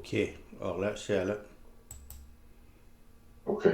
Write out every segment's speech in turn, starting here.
ເຄ ອອກແລ້ວ ແຊແລ້ວ ໂອເຄ.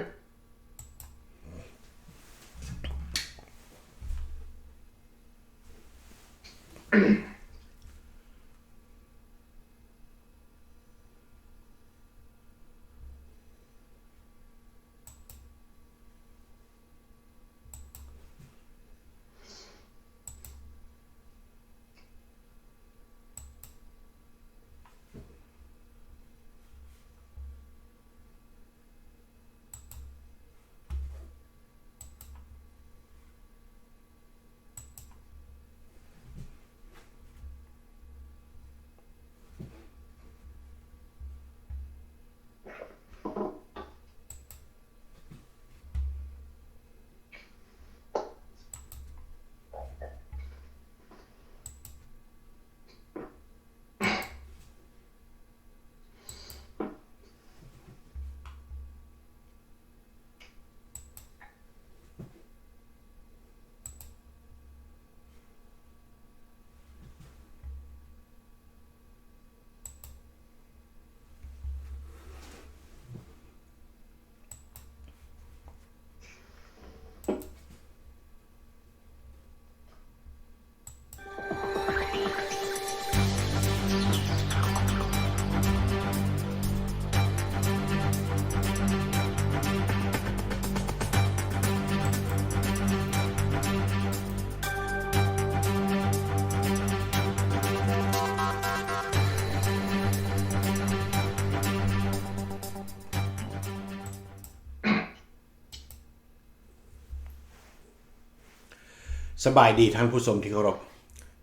ສະບາຍດີທ່ານຜູ້ຊົມທີ່ເຄົາລົບ.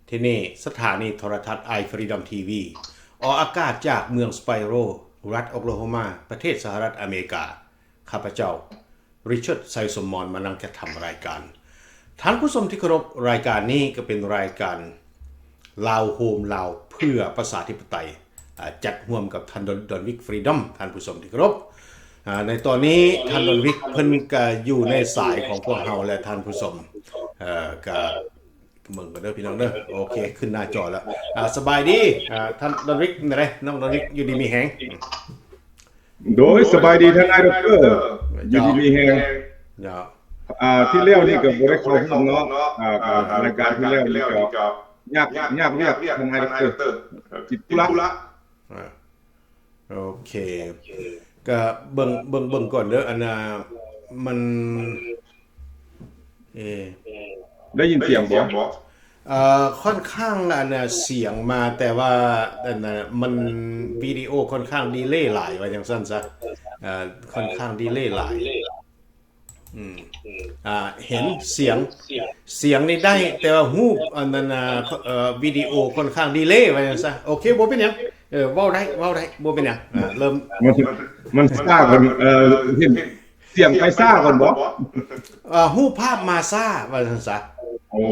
ທີ່ນີ້ສະຖານີໂທລະທັດ Eye Freedom ທີວີ ອອກອາກາດຈາກເມືອງ Spiro ລັດ Oklahoma ປະເທດສະຫະລັດອາເມລິກາ. ຂ້າພະເຈົ້າ Richard ໄຊສົມມອນ ມານັ່ງຈັດທຳລາຍການ. ທ່ານຜູ້ຊົມທີ່ເຄົາລົບ, ລາຍການນີ້ກໍເປັນລາຍການລາວໂຮມລາວເພື່ອປະຊາທິປະໄຕ, ອາ, ຈັດຮ່ວມກັບທ່ານ Don, Don Wick Freedom ທ່ານຜູ້ຊົມທີ່ເຄົາລົບ. ອາ, ໃນຕອນນີ້ທ່ານ Don Wick ເພິ່ນກໍຢູ່ໃນສາຍຂອງພວກເຮົາແລະທ່ານຜູ້ຊົມ, ເອີ, ກໍ ເບິ່ງກັນເດີພີ່ນ້ອງເດີ. ໂອເຄ ຂຶ້ນໜ້າຈໍແລ້ວ. ອາ, ສະບາຍດີ, ອາ, ທ່ານ Don Wick ແນວໃດ? ນ້ອງ Don Wick ຢູ່ດີມີແຮງ? ໂດຍ ສະບາຍດີທ່ານນາຍດັອກເຕີ, ຢູ່ດີມີແຮງ. ເຈົ້າ. ອາ, ທີ່ແລ້ວນີ້ກໍບໍ່ໄດ້ເຂົ້າຮ່ວມເນາະ, ອາ, ອາ, ລາຍການທີ່ແລ້ວນີ້ກໍຍາກ, ຍາກວຽກທ່ານນາຍດັອກເຕີ, ຕິດທຸລະ. ອາ. ໂອເຄ ກະເບິ່ງ, ເບິ່ງ, ເບິ່ງກ່ອນເດີ. ອັນນ່າ ມັນ ເອ ໄດ້ຍິນສຽງບໍ່? ເອີ ຄ່ອນຂ້າງ ອັນນ່າ ສຽງມາ, ແຕ່ວ່າ ອັນນ່າ ມັນ ວິດີໂອຄ່ອນຂ້າງດີເລຫຼາຍ ວ່າຈັ່ງຊັ້ນຊະ. ເອີ ຄ່ອນຂ້າງດີເລຫຼາຍ. ອືມ ອາ ເຫັນສຽງ, ສຽງນີ້ໄດ້, ແຕ່ວ່າຮູບອັນນັ້ນນະ ເອີ ວິດີໂອຄ່ອນຂ້າງດີເລ ວ່າຊັ້ນຊະ. ໂອເຄ ບໍ່ເປັນຫຍັງ, ເອີ ເວົ້າໄດ້, ເວົ້າໄດ້, ບໍ່ເປັນຫຍັງ. ອາ ເລີ່ມ ມັນ ມັນຊ້າກ່ອນ, ເອີ ເຫັນສຽງໄປຊ້າກ່ອນບໍ? ເອີ ຮູບພາບມາຊ້າ ວ່າຊັ້ນຊະ. ໂອ້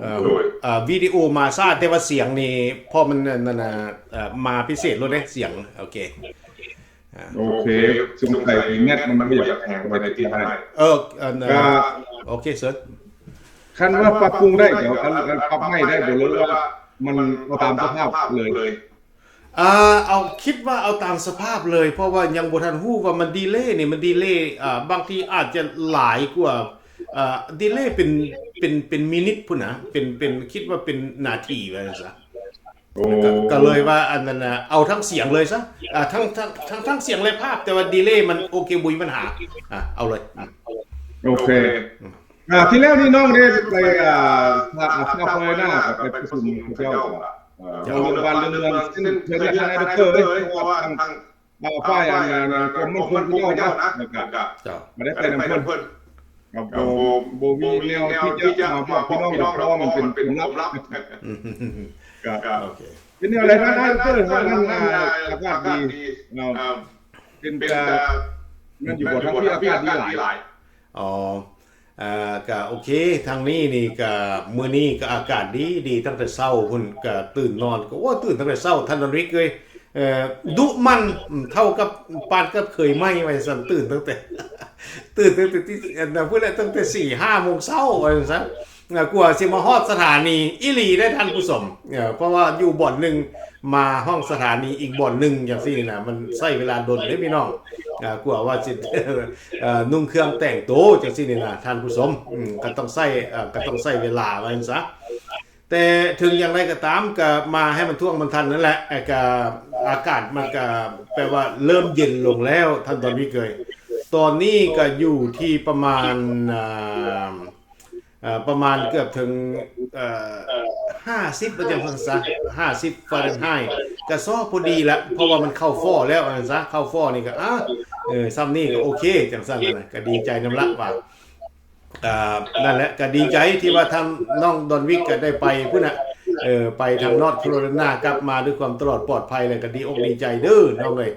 ເອີ ໂດຍ ເອີ ວິດີໂອມາຊ້າ, ແຕ່ວ່າສຽງນີ້ ເພາະມັນ ອັນນັ້ນນະ ເອີ ມາພິເສດໂລດເດ້ ສຽງ. ໂອເຄ. ໂອເຄ ສົງໄສແມັດມັນບໍ່ຢາກແຮງປານໃດຕິອ້າຍ? ເອີ ອັນ ໂອເຄ ເຊີນ. ຄັນວ່າປັບປຸງໄດ້ກໍເອົາ, ອັນ ອັນປັບໃໝ່ໄດ້ບໍ່ ຫຼືວ່າມັນເອົາຕາມສະພາບເລີຍ? ອ່າ ເອົາ, ຄິດວ່າເອົາຕາມສະພາບເລີຍ, ເພາະວ່າຍັງບໍ່ທັນຮູ້ວ່າມັນດີເລນີ້ ມັນດີເລ, ອ່າ, ບາງທີອາດຈະຫຼາຍກວ່າ, ອ່າ, ດີເລເປັນ, ເປັນ, ເປັນມິນິດພຸ້ນນະ, ເປັນ, ເປັນ, ຄິດວ່າເປັນນາທີວ່າຊັ້ນຊະ. ໂອ້ ກໍ ກໍເລີຍວ່າອັນນັ້ນນະ ເອົາທັງສຽງເລີຍຊະ. ອ່າ ທັງ ທັງ ທັງ ທັງສຽງ ແລະ ພາບ, ແຕ່ວ່າດີເລມັນໂອເຄ ບໍ່ມີບັນຫາ. ອ່າ ເອົາເລີຍ. ອືມ ໂອເຄ. ອືມ ອ່າ ທີ່ແລ້ວນີ້ນ້ອງໄດ້ໄປ ອ່າ ພາ ພາຟອເຣນາ ໄປປະຊຸມເຂົາເຈົ້າ ເວົ້າເລື່ອງບ້ານເລື່ອງເມືອງ ເຊັ່ນເທື່ອນີ້ ທ່ານໄດເຣກເຕີເອີຍ ເພາະວ່າທາງ ອ່າ ຝ່າຍອັນນັ້ນ ກວມໝັ້ນຄົງເຂົາເຈົ້ານະ ແລ້ວກະ ເຈົ້າ ມາໄດ້ໄປນຳເພິ່ນ ກໍບໍ່ ບໍ່ມີແນວທີ່ຈະມາບອກພີ່ນ້ອງດອກ ເພາະວ່າມັນເປັນຄວາມລັບ. ກໍ ໂອເຄ ເປັນແນວໃດທ່ານນາຍດັອກເຕີ? ທາງນັ້ນ ອ່າ ອາກາດດີເນາະ ເປັນຕາ ແມ່ນຢູ່ບໍ່ ທາງພີ້ອາກາດດີຫຼາຍ? ອໍ ເອີ ກະໂອເຄ ທາງນີ້ນີ້ກະ ມື້ນີ້ກະອາກາດດີດີ ຕັ້ງແຕ່ເຊົ້າພຸ້ນ ກະຕື່ນນອນ ກະ ໂອ້ ຕື່ນຕັ້ງແຕ່ເຊົ້າ ທ່ານດອນວິກເອີຍ. ເອີ ດຸໝັ່ນ ເທົ່າກັບປານກັບເຂີຍໃໝ່ ວ່າຊັ້ນ. ຕື່ນຕັ້ງແຕ່ ຕື່ນຕັ້ງແຕ່ຕີ ອັນນັ້ນພຸ້ນແຫຼະ ຕັ້ງແຕ່ສີ່ຫ້າໂມງເຊົ້າ ວ່າຊັ້ນ. ກວ່າຊິມາຮອດສະຖານີອີ່ຫຼີເດ້ທ່ານຜູ້ຊົມ. ເອີ ເພາະວ່າຢູ່ບ່ອນໜຶ່ງ ມາຫ້ອງສະຖານີອີກບ່ອນໜຶ່ງຈັ່ງຊີ້ນີ້ນະ ມັນໃຊ້ເວລາດົນເດ້ພີ່ນ້ອງ ອ່າ ກວ່າວ່າຊິ ເອີ ນຸ່ງເຄື່ອງແຕ່ງໂຕຈັ່ງຊີ້ນີ້ນະ ທ່ານຜູ້ຊົມ ອືມ ກໍຕ້ອງໃຊ້ ເອີ ກໍຕ້ອງໃຊ້ເວລາວ່າຊັ້ນຊະ. ແຕ່ເຖິງຢ່າງໃດກໍຕາມ ກໍມາໃຫ້ມັນທ່ວງມັນທັນນັ້ນແຫຼະ ເອີ ກໍອາກາດມັນກໍແປວ່າເລີ່ມເຢັນລົງແລ້ວ ທ່ານດອນວິກເອີຍ. ຕອນນີ້ກໍຢູ່ທີ່ປະມານ ອ່າ ເອີ ປະມານເກືອບເຖິງ ເອີ ຫ້າສິບ ວ່າຈັ່ງຊັ້ນຊະ ຫ້າສິບຟາເລັນໄຮ ກໍຊອບພໍດີລະ ເພາະວ່າມັນເຂົ້າຟໍ້ແລ້ວວ່າຊັ້ນຊະ ເຂົ້າຟໍ້ນີ້ກໍ ອາ ເອີ ຊ່ຳນີ້ກໍໂອເຄ ຈັ່ງຊັ້ນນະ ກໍດີໃຈນຳລະວ່າ ອ່າ ນັ້ນແຫຼະ ກໍດີໃຈທີ່ວ່າທາງນ້ອງດອນວິກກໍໄດ້ໄປພຸ້ນນະ ເອີ ໄປທາງນອດໂຄໂຣໄລນາ ກັບມາດ້ວຍຄວາມຕະຫຼອດປອດໄພ ແລ້ວກໍດີອົກດີໃຈເດີນ້ອງເອີຍ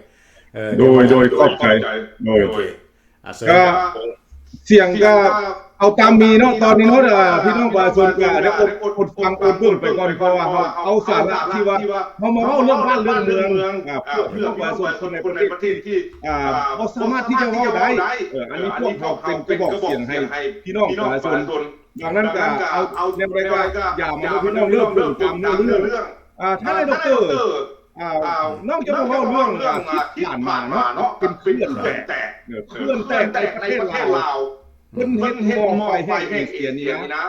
ເອີ ໂດຍ ໂດຍ ຂອບໃຈ ໂດຍ ໂດຍ ອ່າ ເຊີນ ກໍສຽງກໍເອົາຕາມມີເນາະ ຕອນນີ້ເນາະ ອ່າ ພີ່ນ້ອງປະຊາຊົນກໍໄດ້ອົດ ອົດຟັງອົດເບິ່ງໄປກ່ອນ ເພາະວ່າເຮົາເອົາສາລະທີ່ວ່າເຮົາມາເວົ້າເລື່ອງບ້ານເລື່ອງເມືອງ ອ່າ ເພື່ອພີ່ນ້ອງປະຊາຊົນຄົນໃນປະເທດທີ່ ອ່າ ບໍ່ສາມາດທີ່ຈະເວົ້າໄດ້ ເອີ ອັນນີ້ພວກເຮົາເປັນກະບອກສຽງໃຫ້ພີ່ນ້ອງປະຊາຊົນ ດັ່ງນັ້ນກໍເອົາແນວໃດກໍຢ່າມາເດີພີ່ນ້ອງເດີ ເບິ່ງຕາມເນື້ອເລື່ອງ ອ່າ ທ່ານນາຍດັອກເຕີ ອ່າ ນ້ອງຈະມາເວົ້າເລື່ອງ ອ່າ ທີ່ຜ່ານມາເນາະ ເປັນເຂື່ອນແຕກ ເອີ ເຂື່ອນແຕກໃນປະເທດລາວ ເພິ່ນເຮັດໝໍ້ໄຟແຫ້ງເອເຊຍນີ້ນະ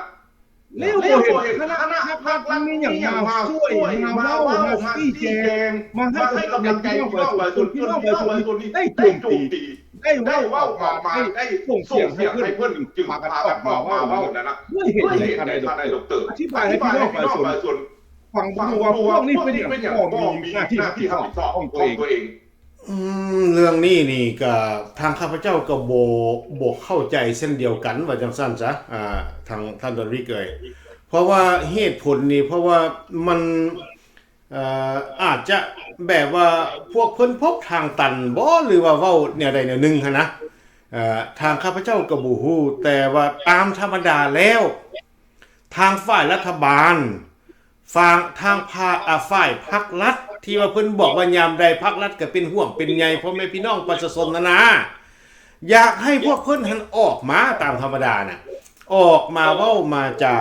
ແລ້ວບໍ່ເຫັນຄະນະພັກລັດມີຫຍັງມາຊ່ວຍ ມາເວົ້າ ມາຊີ້ແຈງ ມາໃຫ້ກຳລັງໃຈພີ່ນ້ອງປະຊາຊົນ ພີ່ນ້ອງປະຊາຊົນນີ້ໄດ້ໂຈມຕີ ໄດ້ເວົ້າອອກມາ ໄດ້ສົ່ງສຽງໃຫ້ເພິ່ນ ຈຶ່ງພາກັນອອກມາເວົ້ານັ້ນນະ ດ້ວຍເຫດໃດ ທ່ານນາຍດັອກເຕີ ອະທິບາຍໃຫ້ພີ່ນ້ອງປະຊາຊົນ ຟັງເບິ່ງວ່າພວກນີ້ເປັນຫຍັງບໍ່ມີໜ້າທີ່ຮັບຜິດຊອບຂອງຕົວເອງ. ອືມ ເລື່ອງນີ້ນີ້ກະທາງຂ້າພະເຈົ້າກະບໍ່ ບໍ່ເຂົ້າໃຈເຊັ່ນດຽວກັນ ວ່າຈັ່ງຊັ້ນຊະ ອ່າ ທາງທ່ານດອນວິກເອີຍ ເພາະວ່າເຫດຜົນນີ້ ເພາະວ່າມັນ ເອີ ອາດຈະແບບວ່າພວກເພິ່ນພົບທາງຕັນບໍ ຫຼືວ່າເວົ້າແນວໃດແນວໜຶ່ງຫັ້ນນະ ເອີ ທາງຂ້າພະເຈົ້າກະບໍ່ຮູ້ ແຕ່ວ່າຕາມທຳມະດາແລ້ວ ທາງຝ່າຍລັດຖະບານ ຟາງ ທາງພາກ ອາ ຝ່າຍພັກລັດ ທີ່ວ່າເພິ່ນບອກວ່າຍາມໃດພັກລັດກໍເປັນຫ່ວງເປັນໃຍພໍ່ແມ່ພີ່ນ້ອງປະຊາຊົນນັ້ນນາ ຢາກໃຫ້ພວກເພິ່ນຫັ້ນອອກມາຕາມທຳມະດານະ ອອກມາເວົ້າມາຈາ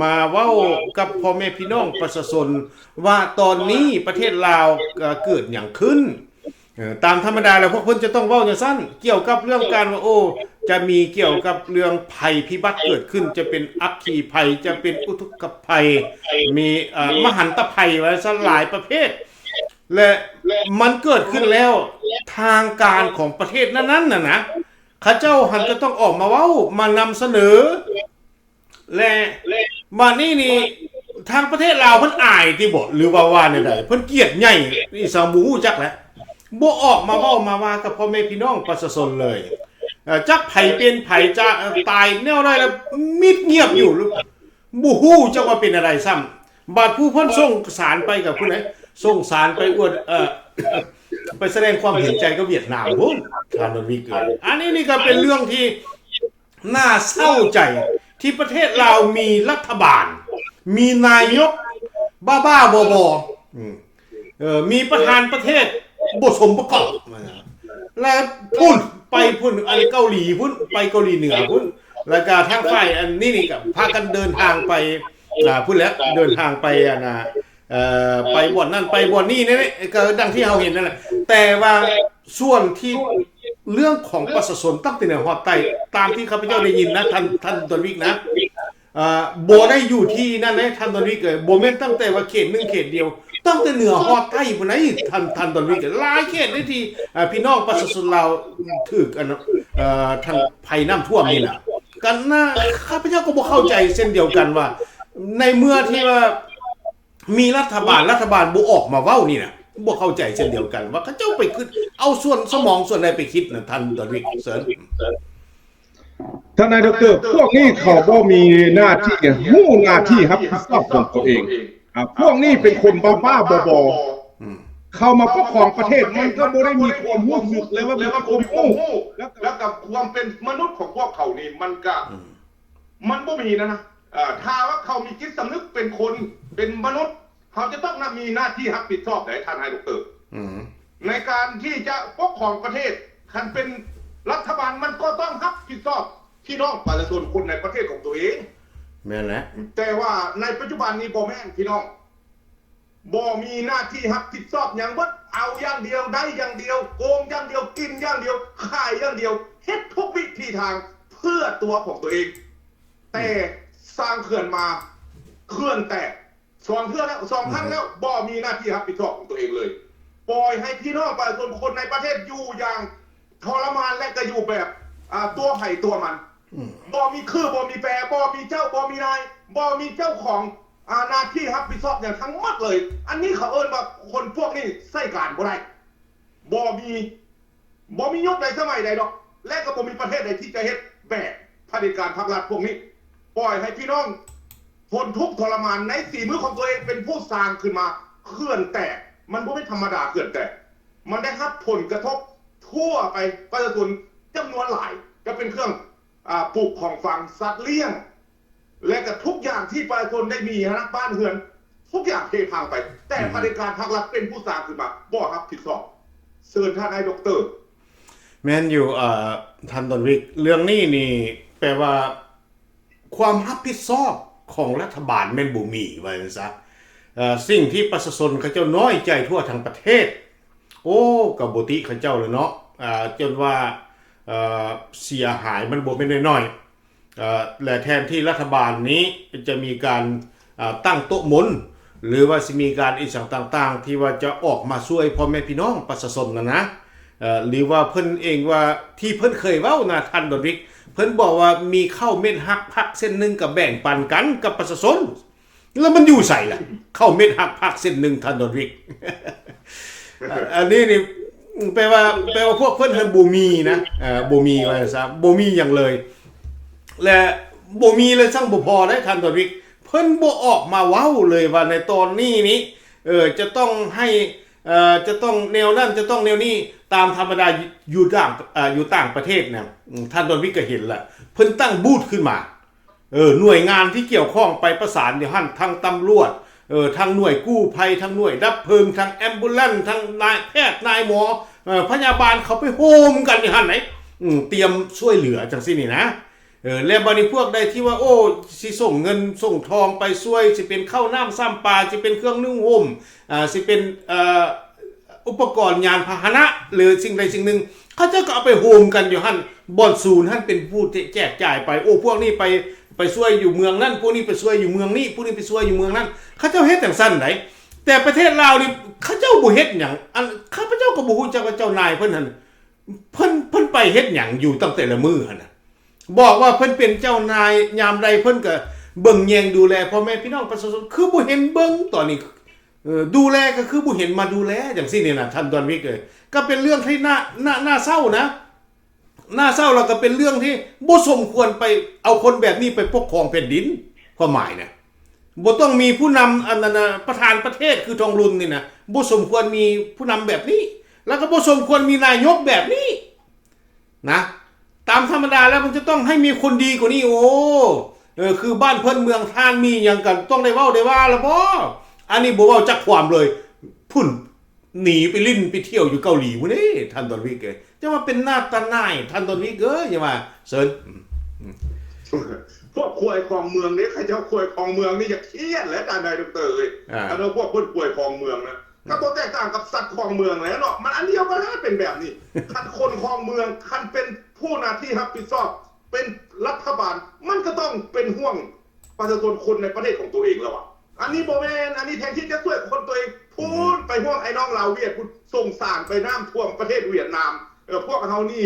ມາເວົ້າກັບພໍ່ແມ່ພີ່ນ້ອງປະຊາຊົນວ່າຕອນນີ້ປະເທດລາວ ເອີ ເກີດຫຍັງຂຶ້ນ. ເອີ ຕາມທຳມະດາແລ້ວພວກເພິ່ນຈະຕ້ອງເວົ້າຈັ່ງຊັ້ນ ກ່ຽວກັບເລື່ອງການວ່າ ໂອ້ ຈະມີກ່ຽວກັບເລື່ອງໄພພິບັດເກີດຂຶ້ນ ຈະເປັນອັກຄີໄພ ຈະເປັນອຸທົກກະໄພ ມີ ເອີ ມະຫັນຕະໄພ ວ່າຊັ້ນ ຫຼາຍປະເພດ ແລະ ມັນເກີດຂຶ້ນແລ້ວ ທາງການຂອງປະເທດນັ້ນໆ ນັ້ນນະ ເຂົາເຈົ້າຫັ້ນຈະຕ້ອງອອກມາເວົ້າ ມານຳສະເໜີ ແລະ ບາດນີ້ນີ້ ທາງປະເທດລາວເພິ່ນອາຍຕິບໍ ຫຼືວ່າ ວ່າແນວໃດ ເພິ່ນກຽດໃຫຍ່ອີ່ສັງບໍ່ຮູ້ຈັກແຫຼະ ບໍ່ອອກມາເວົ້າມາວ່າກັບພໍ່ແມ່ພີ່ນ້ອງປະຊາຊົນເລີຍ ເອີ ຈັກໃຜເປັນໃຜຈະ ເອີ ຕາຍແນວໃດລະມິດງຽບຢູ່ ບໍ່ຮູ້ຈັກວ່າເປັນແນວໃດຊ້ຳ ບາດຜູ້ເພິ່ນສົ່ງສານໄປກັບຜູ້ໃດ ສົ່ງສານໄປອວດ ເອີ ໄປສະແດງຄວາມເຫັນໃຈກັບຫວຽດນາມພຸ້ນ ທ່ານວັນວິກເອີຍ ອັນນີ້ນີ້ກໍເປັນເລື່ອງທີ່ ໜ້າເສົ້າໃຈທີ່ປະເທດລາວມີລັດຖະບານ ມີນາຍົກບ້າໆ ບໍໆ ອືມ ເອີ ມີປະທານປະເທດບໍ່ສົມປະກອບ ແລະ ພຸ້ນ ໄປພຸ້ນ ອັນເກົາຫຼີພຸ້ນ ໄປເກົາຫຼີເໜືອພຸ້ນ ແລ້ວກະທາງຝ່າຍອັນນີ້ນີ້ກະພາກັນເດີນທາງໄປ ອ່າ ພຸ້ນແຫຼະ ເດີນທາງໄປ ອັນນ່າ ເອີ ໄປບ່ອນນັ້ນໄປບ່ອນນີ້ນີ້ແຫຼະ ກໍດັ່ງທີ່ເຮົາເຫັນນັ້ນແຫຼະ ແຕ່ວ່າສ່ວນທີ່ເລື່ອງຂອງປະຊາຊົນຕັ້ງແຕ່ເໜືອຮອດໃຕ້ ຕາມທີ່ຂ້າພະເຈົ້າໄດ້ຍິນນະ ທ່ານ ທ່ານດອນວິກນະ ເອີ ບໍ່ໄດ້ຢູ່ທີ່ນັ້ນເດ້ທ່ານດອນວິກເອີຍ ບໍ່ແມ່ນຕັ້ງແຕ່ວ່າເຂດໜຶ່ງເຂດດຽວ ຕັ້ງແຕ່ເໜືອຮອດໃຕ້ພຸ້ນໃດ໋ ທ່ານ ທ່ານດອນວິກເອີຍ ຫຼາຍເຂດເດ້ທີ່ ເອີ ພີ່ນ້ອງປະຊາຊົນລາວຖືກ ອັນ ເອີ ທາງໄພນ້ຳຖ້ວມນີ້ນະ ກໍນະ ຂ້າພະເຈົ້າກໍບໍ່ເຂົ້າໃຈເຊັ່ນດຽວກັນວ່າ ໃນເມື່ອທີ່ວ່າ ມີລັດຖະບານ ລັດຖະບານບໍ່ອອກມາເວົ້ານີ້ນະ ບໍ່ເຂົ້າໃຈເຊັ່ນດຽວກັນ ວ່າເຂົາເຈົ້າໄປຄິດ ເອົາສ່ວນສະໝອງສ່ວນໃດໄປຄິດນະ ທ່ານດອນວິກ ເຊີນ. ທ່ານນາຍດັອກເຕີ ພວກນີ້ເຂົາບໍ່ມີໜ້າທີ່ ຮູ້ໜ້າທີ່ຮັບຜິດຊອບຂອງຕົວເອງ ອ່າ ພວກນີ້ເປັນຄົນບ້າໆ ບໍໆ ອືມ ເຂົ້າມາປົກຄອງປະເທດ ມັນກໍບໍ່ໄດ້ມີຄວາມຮູ້ສຶກ ແລະວ່າບໍ່ມີຄວາມຮູ້ ແລ້ວກໍຄວາມເປັນມະນຸດຂອງພວກເຂົານີ້ ມັນກໍ ອືມ ມັນບໍ່ມີນະ ເອີ ຖ້າວ່າເຂົາມີຈິດສຳນຶກເປັນຄົນ ເປັນມະນຸດ ເຂົາຈະຕ້ອງນຳ ມີໜ້າທີ່ຮັບຜິດຊອບໃດ໋ ທ່ານນາຍດັອກເຕີ ອືມ ໃນການທີ່ຈະປົກຄອງປະເທດ ຄັນເປັນລັດຖະບານ ມັນກໍຕ້ອງຮັບຜິດຊອບພີ່ນ້ອງປະຊາຊົນຄົນໃນປະເທດຂອງຕົວເອງ ແມ່ນແຫຼະ ແຕ່ວ່າໃນປັດຈຸບັນນີ້ບໍ່ແມ່ນ ພີ່ນ້ອງ ບໍ່ມີໜ້າທີ່ຮັບຜິດຊອບຫຍັງເບິດ, ເອົາຢ່າງດຽວ, ໄດ້ຢ່າງດຽວ, ໂກງຢ່າງດຽວ, ກິນຢ່າງດຽວ, ຂາຍຢ່າງດຽວ, ເຮັດທຸກວິທີທາງເພື່ອຕົວຂອງຕົວເອງ. ແຕ່ສ້າງເຂື່ອນມາ, ເຂື່ອນແຕກ ສອງເທື່ອແລ້ວ, ສອງຄັ້ງແລ້ວ, ບໍ່ມີໜ້າທີ່ຮັບຜິດຊອບຂອງຕົວເອງເລີຍ. ປ່ອຍໃຫ້ພີ່ນ້ອງປະຊາຊົນຄົນໃນປະເທດຢູ່ຢ່າງທໍລະມານ ແລະ ກໍຢູ່ແບບ ອ່າ ຕົວໃຜຕົວມັນ. ອືມ. ບໍ່ມີຄື, ບໍ່ມີແປ, ບໍ່ມີເຈົ້າ, ບໍ່ມີນາຍ, ບໍ່ມີເຈົ້າຂອງ ອາ ໜ້າທີ່ຮັບຜິດຊອບຫຍັງທັງໝົດເລີຍ. ອັນນີ້ເຂົາເອີ້ນວ່າຄົນພວກນີ້ໃຊ້ການບໍ່ໄດ້. ບໍ່ມີ, ບໍ່ມີຍຸກໃດສະໄໝໃດດອກ ແລະ ກໍບໍ່ມີປະເທດໃດທີ່ຈະເຮັດແບບຜະເດັດການພັກລັດພວກນີ້. ປ່ອຍໃຫ້ພີ່ນ້ອງທົນທຸກທໍລະມານໃນສີມືຂອງຕົວເອງ ເປັນຜູ້ສ້າງຂຶ້ນມາ. ເຂື່ອນແຕກ, ມັນບໍ່ແມ່ນທຳມະດາເຂື່ອນແຕກ, ມັນໄດ້ຮັບຜົນກະທົບທົ່ວໄປ, ປະຊາຊົນຈຳນວນຫຼາຍ ຈະເປັນເຄື່ອງ ອາ ປູກຂອງຝັງ, ສັດລ້ຽງ ແລະ ກໍທຸກຢ່າງທີ່ປະຊາຊົນໄດ້ມີຫັ້ນນະ, ບ້ານເຮືອນ ທຸກຢ່າງເພພັງໄປ, ແຕ່ ອືມ ຜະເດັດການພັກລັດເປັນຜູ້ສ້າງຂຶ້ນມາ, ບໍ່ຮັບຜິດຊອບ. ເຊີນທ່ານນາຍດັອກເຕີ. ແມ່ນຢູ່ ເອີ ທ່ານດອນວິກ, ເລື່ອງນີ້ນີ້ແປວ່າ ຄວາມຮັບຜິດຊອບຂອງລັດຖະບານແມ່ນບໍ່ມີ ວ່າຊັ້ນຊະ. ເອີ ສິ່ງທີ່ປະຊາຊົນເຂົາເຈົ້ານ້ອຍໃຈທົ່ວທັງປະເທດ, ໂອ້ ກໍບໍ່ຕິເຂົາເຈົ້າແຫຼະເນາະ, ເອີ ຈົນວ່າ ເອີ ເສຍຫາຍມັນບໍ່ແມ່ນນ້ອຍໆ. ເອີ ແລະ ແທນທີ່ລັດຖະບານນີ້ຈະມີການ ເອີ ຕັ້ງໂຕະມົນ ຫຼືວ່າຊິມີການອີ່ຫຍັງຕ່າງໆ ທີ່ວ່າຈະອອກມາຊ່ວຍພໍ່ແມ່ພີ່ນ້ອງປະຊາຊົນນັ້ນນະ, ເອີ ຫຼືວ່າເພິ່ນເອງວ່າ ທີ່ເພິ່ນເຄີຍເວົ້ານະ ທ່ານດອນວິກ, ເພິ່ນບອກວ່າມີເຂົ້າເມັດຫັກຜັກເສັ້ນໜຶ່ງກໍແບ່ງປັນກັນກັບປະຊາຊົນ. ແລ້ວມັນຢູ່ໃສລະ ເຂົ້າເມັດຫັກຜັກເສັ້ນໜຶ່ງ ທ່ານດອນວິກ? ອັນນີ້ນີ້ແປວ່າ ແປວ່າພວກເພິ່ນຫັ້ນບໍ່ມີນະ, ເອີ ບໍ່ມີ ວ່າຊັ້ນຊະ, ບໍ່ມີຫຍັງເລີຍ. ແລະ ບໍ່ມີເລີຍ ຊັ້ນບໍ່ພໍໄດ໋ ທ່ານດອນວິກ, ເພິ່ນບໍ່ອອກມາເວົ້າເລີຍວ່າໃນຕອນນີ້ນີ້ ເອີ ຈະຕ້ອງໃຫ້ ເອີ ຈະຕ້ອງແນວນັ້ນ ຈະຕ້ອງແນວນີ້. ຕາມທຳມະດາຢູ່ຕ່າງ ເອີ ຢູ່ຕ່າງປະເທດນະ ອາ ທ່ານດອນວິກກໍເຫັນລະ ເພິ່ນຕັ້ງບູດຂຶ້ນມາ. ເອີ ໜ່ວຍງານທີ່ກ່ຽວຂ້ອງໄປປະສານຢູ່ຫັ້ນ, ທັງຕຳຫຼວດ, ເອີ ທັງໜ່ວຍກູ້ໄພ, ທັງໜ່ວຍດັບເພີງ, ທັງແອມບູແລນ, ທັງນາຍແພດ, ນາຍໝໍ, ເອີ ພະຍາບານ ເຂົາໄປໂຮມກັນຢູ່ຫັ້ນໃດ໋, ອືມ ຕຽມຊ່ວຍເຫຼືອຈັ່ງຊີ້ນີ້ນະ. ເອີ ແລ້ວບາດນີ້ພວກໃດທີ່ວ່າ ໂອ້ ຊິສົ່ງເງິນສົ່ງທອງໄປຊ່ວຍ, ຊິເປັນເຂົ້ານ້ຳຊ້ຳປາ, ຊິເປັນເຄື່ອງນຸ່ງຫົ່ມ, ອາ ຊິເປັນ ເອີ ອຸປະກອນຍານພາຫະນະ ຫຼື ສິ່ງໃດສິ່ງໜຶ່ງ, ເຂົາເຈົ້າກໍເອົາໄປໂຮມກັນຢູ່ຫັ້ນ, ບ່ອນສູນຫັ້ນເປັນຜູ້ແຈກຈ່າຍໄປ. ໂອ້ ພວກນີ້ໄປ ໄປຊ່ວຍຢູ່ເມືອງນັ້ນ, ພວກນີ້ໄປຊ່ວຍຢູ່ເມືອງນີ້, ພວກນີ້ໄປຊ່ວຍຢູ່ເມືອງນັ້ນ. ເຂົາເຈົ້າເຮັດຈັ່ງຊັ້ນໃດ໋. ແຕ່ປະເທດລາວນີ້ ເຂົາເຈົ້າບໍ່ເຮັດຫຍັງ. ອັນ ຂ້າພະເຈົ້າກໍບໍ່ຮູ້ຈັກວ່າເຈົ້ານາຍເພິ່ນຫັ້ນ ເພິ່ນ ເພິ່ນໄປເຮັດຫຍັງຢູ່ຕັ້ງແຕ່ລະມື້ຫັ້ນນະ. ບອກວ່າເພິ່ນເປັນເຈົ້ານາຍ ຍາມໃດເພິ່ນກໍເບິ່ງແຍງດູແລພໍ່ແມ່ພີ່ນ້ອງປະຊາຊົນ, ຄືບໍ່ເຫັນເບິ່ງຕອນນີ້. ເອີ ດູແລກໍຄືບໍ່ເຫັນມາດູແລຈັ່ງຊີ້ນີ້ນະ ທ່ານດອນວິກເອີຍ. ກໍເປັນເລື່ອງທີ່ໜ້າ ໜ້າ ໜ້າເສົ້ານະ, ໜ້າເສົ້າ ແລ້ວກໍເປັນເລື່ອງທີ່ບໍ່ສົມຄວນໄປເອົາຄົນແບບນີ້ໄປປົກຄອງແຜ່ນດິນ. ຄວາມໝາຍນະ ບໍ່ຕ້ອງມີຜູ້ນຳ ອັນນັ້ນນະ ປະທານປະເທດຄືທອງລຸນນີ້ນະ, ບໍ່ສົມຄວນມີຜູ້ນຳແບບນີ້, ແລ້ວກໍບໍ່ສົມຄວນມີນາຍົກແບບນີ້ນະ. ຕາມທຳມະດາແລ້ວມັນຈະຕ້ອງໃຫ້ມີຄົນດີກວ່ານີ້. ໂອ້ ເອີ ຄືບ້ານເພິ່ນເມືອງທ່ານມີຫຍັງກໍຕ້ອງໄດ້ເວົ້າໄດ້ວ່າລະບໍ? ອັນນີ້ບໍ່ເວົ້າຈັກຄວາມເລີຍ. ພຸ້ນ ໜີໄປຫຼິ້ນໄປທ່ຽວຢູ່ເກົາຫຼີພຸ້ນເດ້ ທ່ານດອນວິກເອີຍ. ຈະວ່າເປັນໜ້າຕາໜ່າຍ ທ່ານດອນວິກເອີຍ ຢ່າວ່າ. ເຊີນ. ອືມ ອືມ ພວກຄວາຍຄອງເມືອງເດ້ ເຂົາເຈົ້າຄວາຍຄອງເມືອງນີ້ ຢ່າຄຽດແຫຼະ ທ່ານນາຍດັອກເຕີເອີຍ. ອ່າ ອັນນັ້ນພວກເພິ່ນຄວາຍຄອງເມືອງນະ ອືມ ກໍບໍ່ແຕກຕ່າງກັບສັດຄອງເມືອງແຫຼະເນາະ. ມັນອັນດຽວກັນແຫຼະ ເປັນແບບນີ້. ຄັນຄົນຄອງເມືອງ ຄັນເປັນຜູ້ໜ້າທີ່ຮັບຜິດຊອບ ເປັນລັດຖະບານ ມັນກໍຕ້ອງເປັນຫ່ວງປະຊາຊົນຄົນໃນປະເທດຂອງຕົວເອງແລ້ວວະ. ອັນນີ້ບໍ່ແມ່ນ, ອັນນີ້ແທນທີ່ຈະຊ່ວຍຄົນຕົວເອງ ພຸ້ນ ໄປຫ່ວງໄອ້ນ້ອງລາວຫວຽດພຸ້ນ, ສົງສານໄປນ້ຳຖ້ວມປະເທດຫວຽດນາມ. ເອີ ພວກເຮົານີ້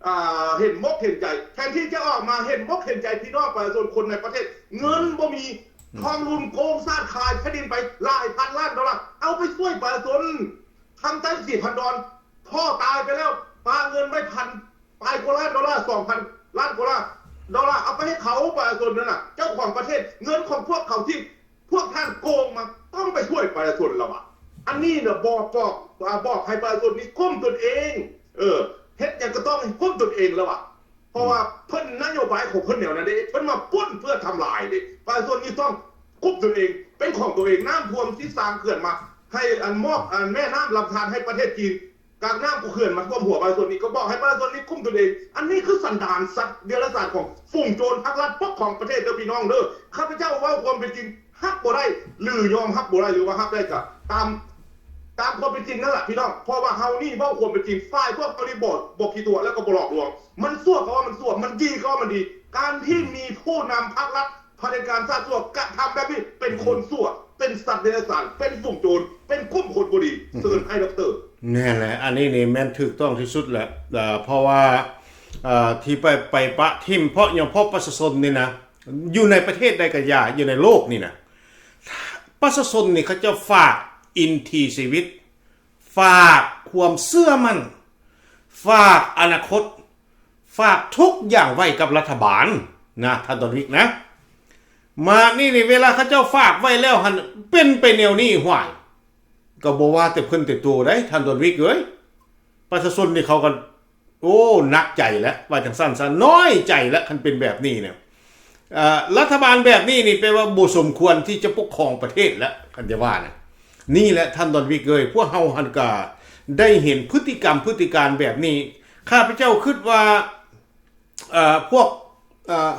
ອ່າ ເຫັນມົກເຫັນໃຈ, ແທນທີ່ຈະອອກມາເຫັນມົກເຫັນໃຈພີ່ນ້ອງປະຊາຊົນຄົນໃນປະເທດ, ເງິນບໍ່ມີ, ອືມ ທອງລຸນໂກງຊາດຂາຍທີ່ດິນໄປຫຼາຍພັນລ້ານໂດລາ, ເອົາໄປຊ່ວຍປະຊາຊົນ. ຄຳໃຕ້ ສີພັນດອນ ພໍ່ຕາຍໄປແລ້ວ ປະເງິນໄວ້ພັນ ປາຍກວ່າລ້ານໂດລາ, ສອງພັນລ້ານກວ່າລ້ານໂດລາ, ເອົາໄປໃຫ້ເຂົາ ປະຊາຊົນນັ້ນນະ, ເຈົ້າຂອງປະເທດ, ເງິນຂອງພວກເຂົາທີ່ພວກທ່ານໂກງມາ ຕ້ອງໄປຊ່ວຍປະຊາຊົນລະວະ. ອັນນີ້ນະ ບອກ ບອກ ອາ ບອກໃຫ້ປະຊາຊົນນີ້ກຸ້ມຕົນເອງ. ເອີ ເຮັດຫຍັງກໍຕ້ອງໃຫ້ກຸ້ມຕົນເອງລະວະ. ເພາະວ່າ ອືມ ເພິ່ນນະໂຍບາຍຂອງເພິ່ນແນວນັ້ນເດ້, ເພິ່ນມາປຸ້ນເພື່ອທຳລາຍເດ້. ປະຊາຊົນນີ້ຕ້ອງກຸ້ມຕົນເອງ, ເປັນຂອງຕົວເອງ. ນ້ຳຖ້ວມທີ່ສ້າງເຂື່ອນມາ ໃຫ້ອັນມອບ ອັນແມ່ນ້ຳລຳທານໃຫ້ປະເທດຈີນ, ກາກນ້ຳເຂື່ອນມາຖ້ວມຫົວປະຊາຊົນນີ້ ກໍບອກໃຫ້ປະຊາຊົນນີ້ກຸ້ມຕົນເອງ. ອັນນີ້ຄືສັນດານສັດເດຍລະສານຂອງຝູງໂຈນຮັກລັດປົກຄອງປະເທດເດີພີ່ນ້ອງເດີ. ຂ້າພະເຈົ້າເວົ້າຄວາມເປັນຈິງ ຮັບບໍ່ໄດ້ ຫຼື ຍອມຮັບບໍ່ໄດ້ ຫຼືວ່າຮັບໄດ້ກະ ຕາມ ຕາມຄວາມເປັນຈິງນັ້ນລະພີ່ນ້ອງ ເພາະວ່າເຮົານີ້ເວົ້າຄວາມເປັນຈິງ ຝ່າຍພວກເຮົານີ້ບໍ່ ບໍ່ຂີ້ຕົວະ ແລ້ວກໍບໍ່ຫຼອກລວງ. ມັນຊົ່ວກໍວ່າມັນຊົ່ວ ມັນດີກໍວ່າມັນດີ. ການທີ່ມີຜູ້ນຳພັກລັດ ຜະເດັດການຊາດຊົ່ວ ກະທຳແບບນີ້ ເປັນຄົນຊົ່ວ ເປັນສັດເດຍລະສານ ເປັນຝູງໂຈນ ເປັນກຸ່ມຄົນບໍ່ດີ. ເຊີນອ້າຍດັອກເຕີ. ແມ່ນແຫຼະ ອັນນີ້ນີ້ແມ່ນຖືກຕ້ອງທີ່ສຸດແຫຼະ ເອີ ເພາະວ່າ ເອີ ທີ່ໄປ ໄປປະຖິ້ມ ເພາະຫຍັງ? ເພາະປະຊາຊົນນີ້ນະ ຢູ່ໃນປະເທດໃດກໍຢ່າ ຢູ່ໃນໂລກນີ້ນະ ປະຊາຊົນນີ້ເຂົາເຈົ້າຝາກອີກທີຊີວິດ ຝາກຄວາມເຊື່ອໝັ້ນ ຝາກອະນາຄົດ ຝາກທຸກຢ່າງໄວ້ກັບລັດຖະບານນະ ທ່ານດອນວິກນະ. ມານີ້ນີ້ ເວລາເຂົາເຈົ້າຝາກໄວ້ແລ້ວຫັ້ນ ເປັນໄປແນວນີ້ ຫ້ວຍ ກໍບໍ່ວ່າແຕ່ເພິ່ນແຕ່ໂຕໃດ໋ ທ່ານດອນວິກເອີຍ. ປະຊາຊົນນີ້ເຂົາກໍ ໂອ້ ໜັກໃຈແຫຼະ ວ່າຈັ່ງຊັ້ນຊະ ນ້ອຍໃຈແຫຼະ ຄັນເປັນແບບນີ້ນະ. ເອີ ລັດຖະບານແບບນີ້ນີ້ ແປວ່າບໍ່ສົມຄວນທີ່ຈະປົກຄອງປະເທດແລ້ວ ຄັນຈະວ່ານະ. ນີ້ແຫຼະທ່ານດອນວິກເອີຍ ພວກເຮົາຫັ້ນກະໄດ້ເຫັນພຶດຕິກຳ ພຶດຕິການແບບນີ້. ຂ້າພະເຈົ້າຄິດວ່າ ເອີ ພວກ ເອີ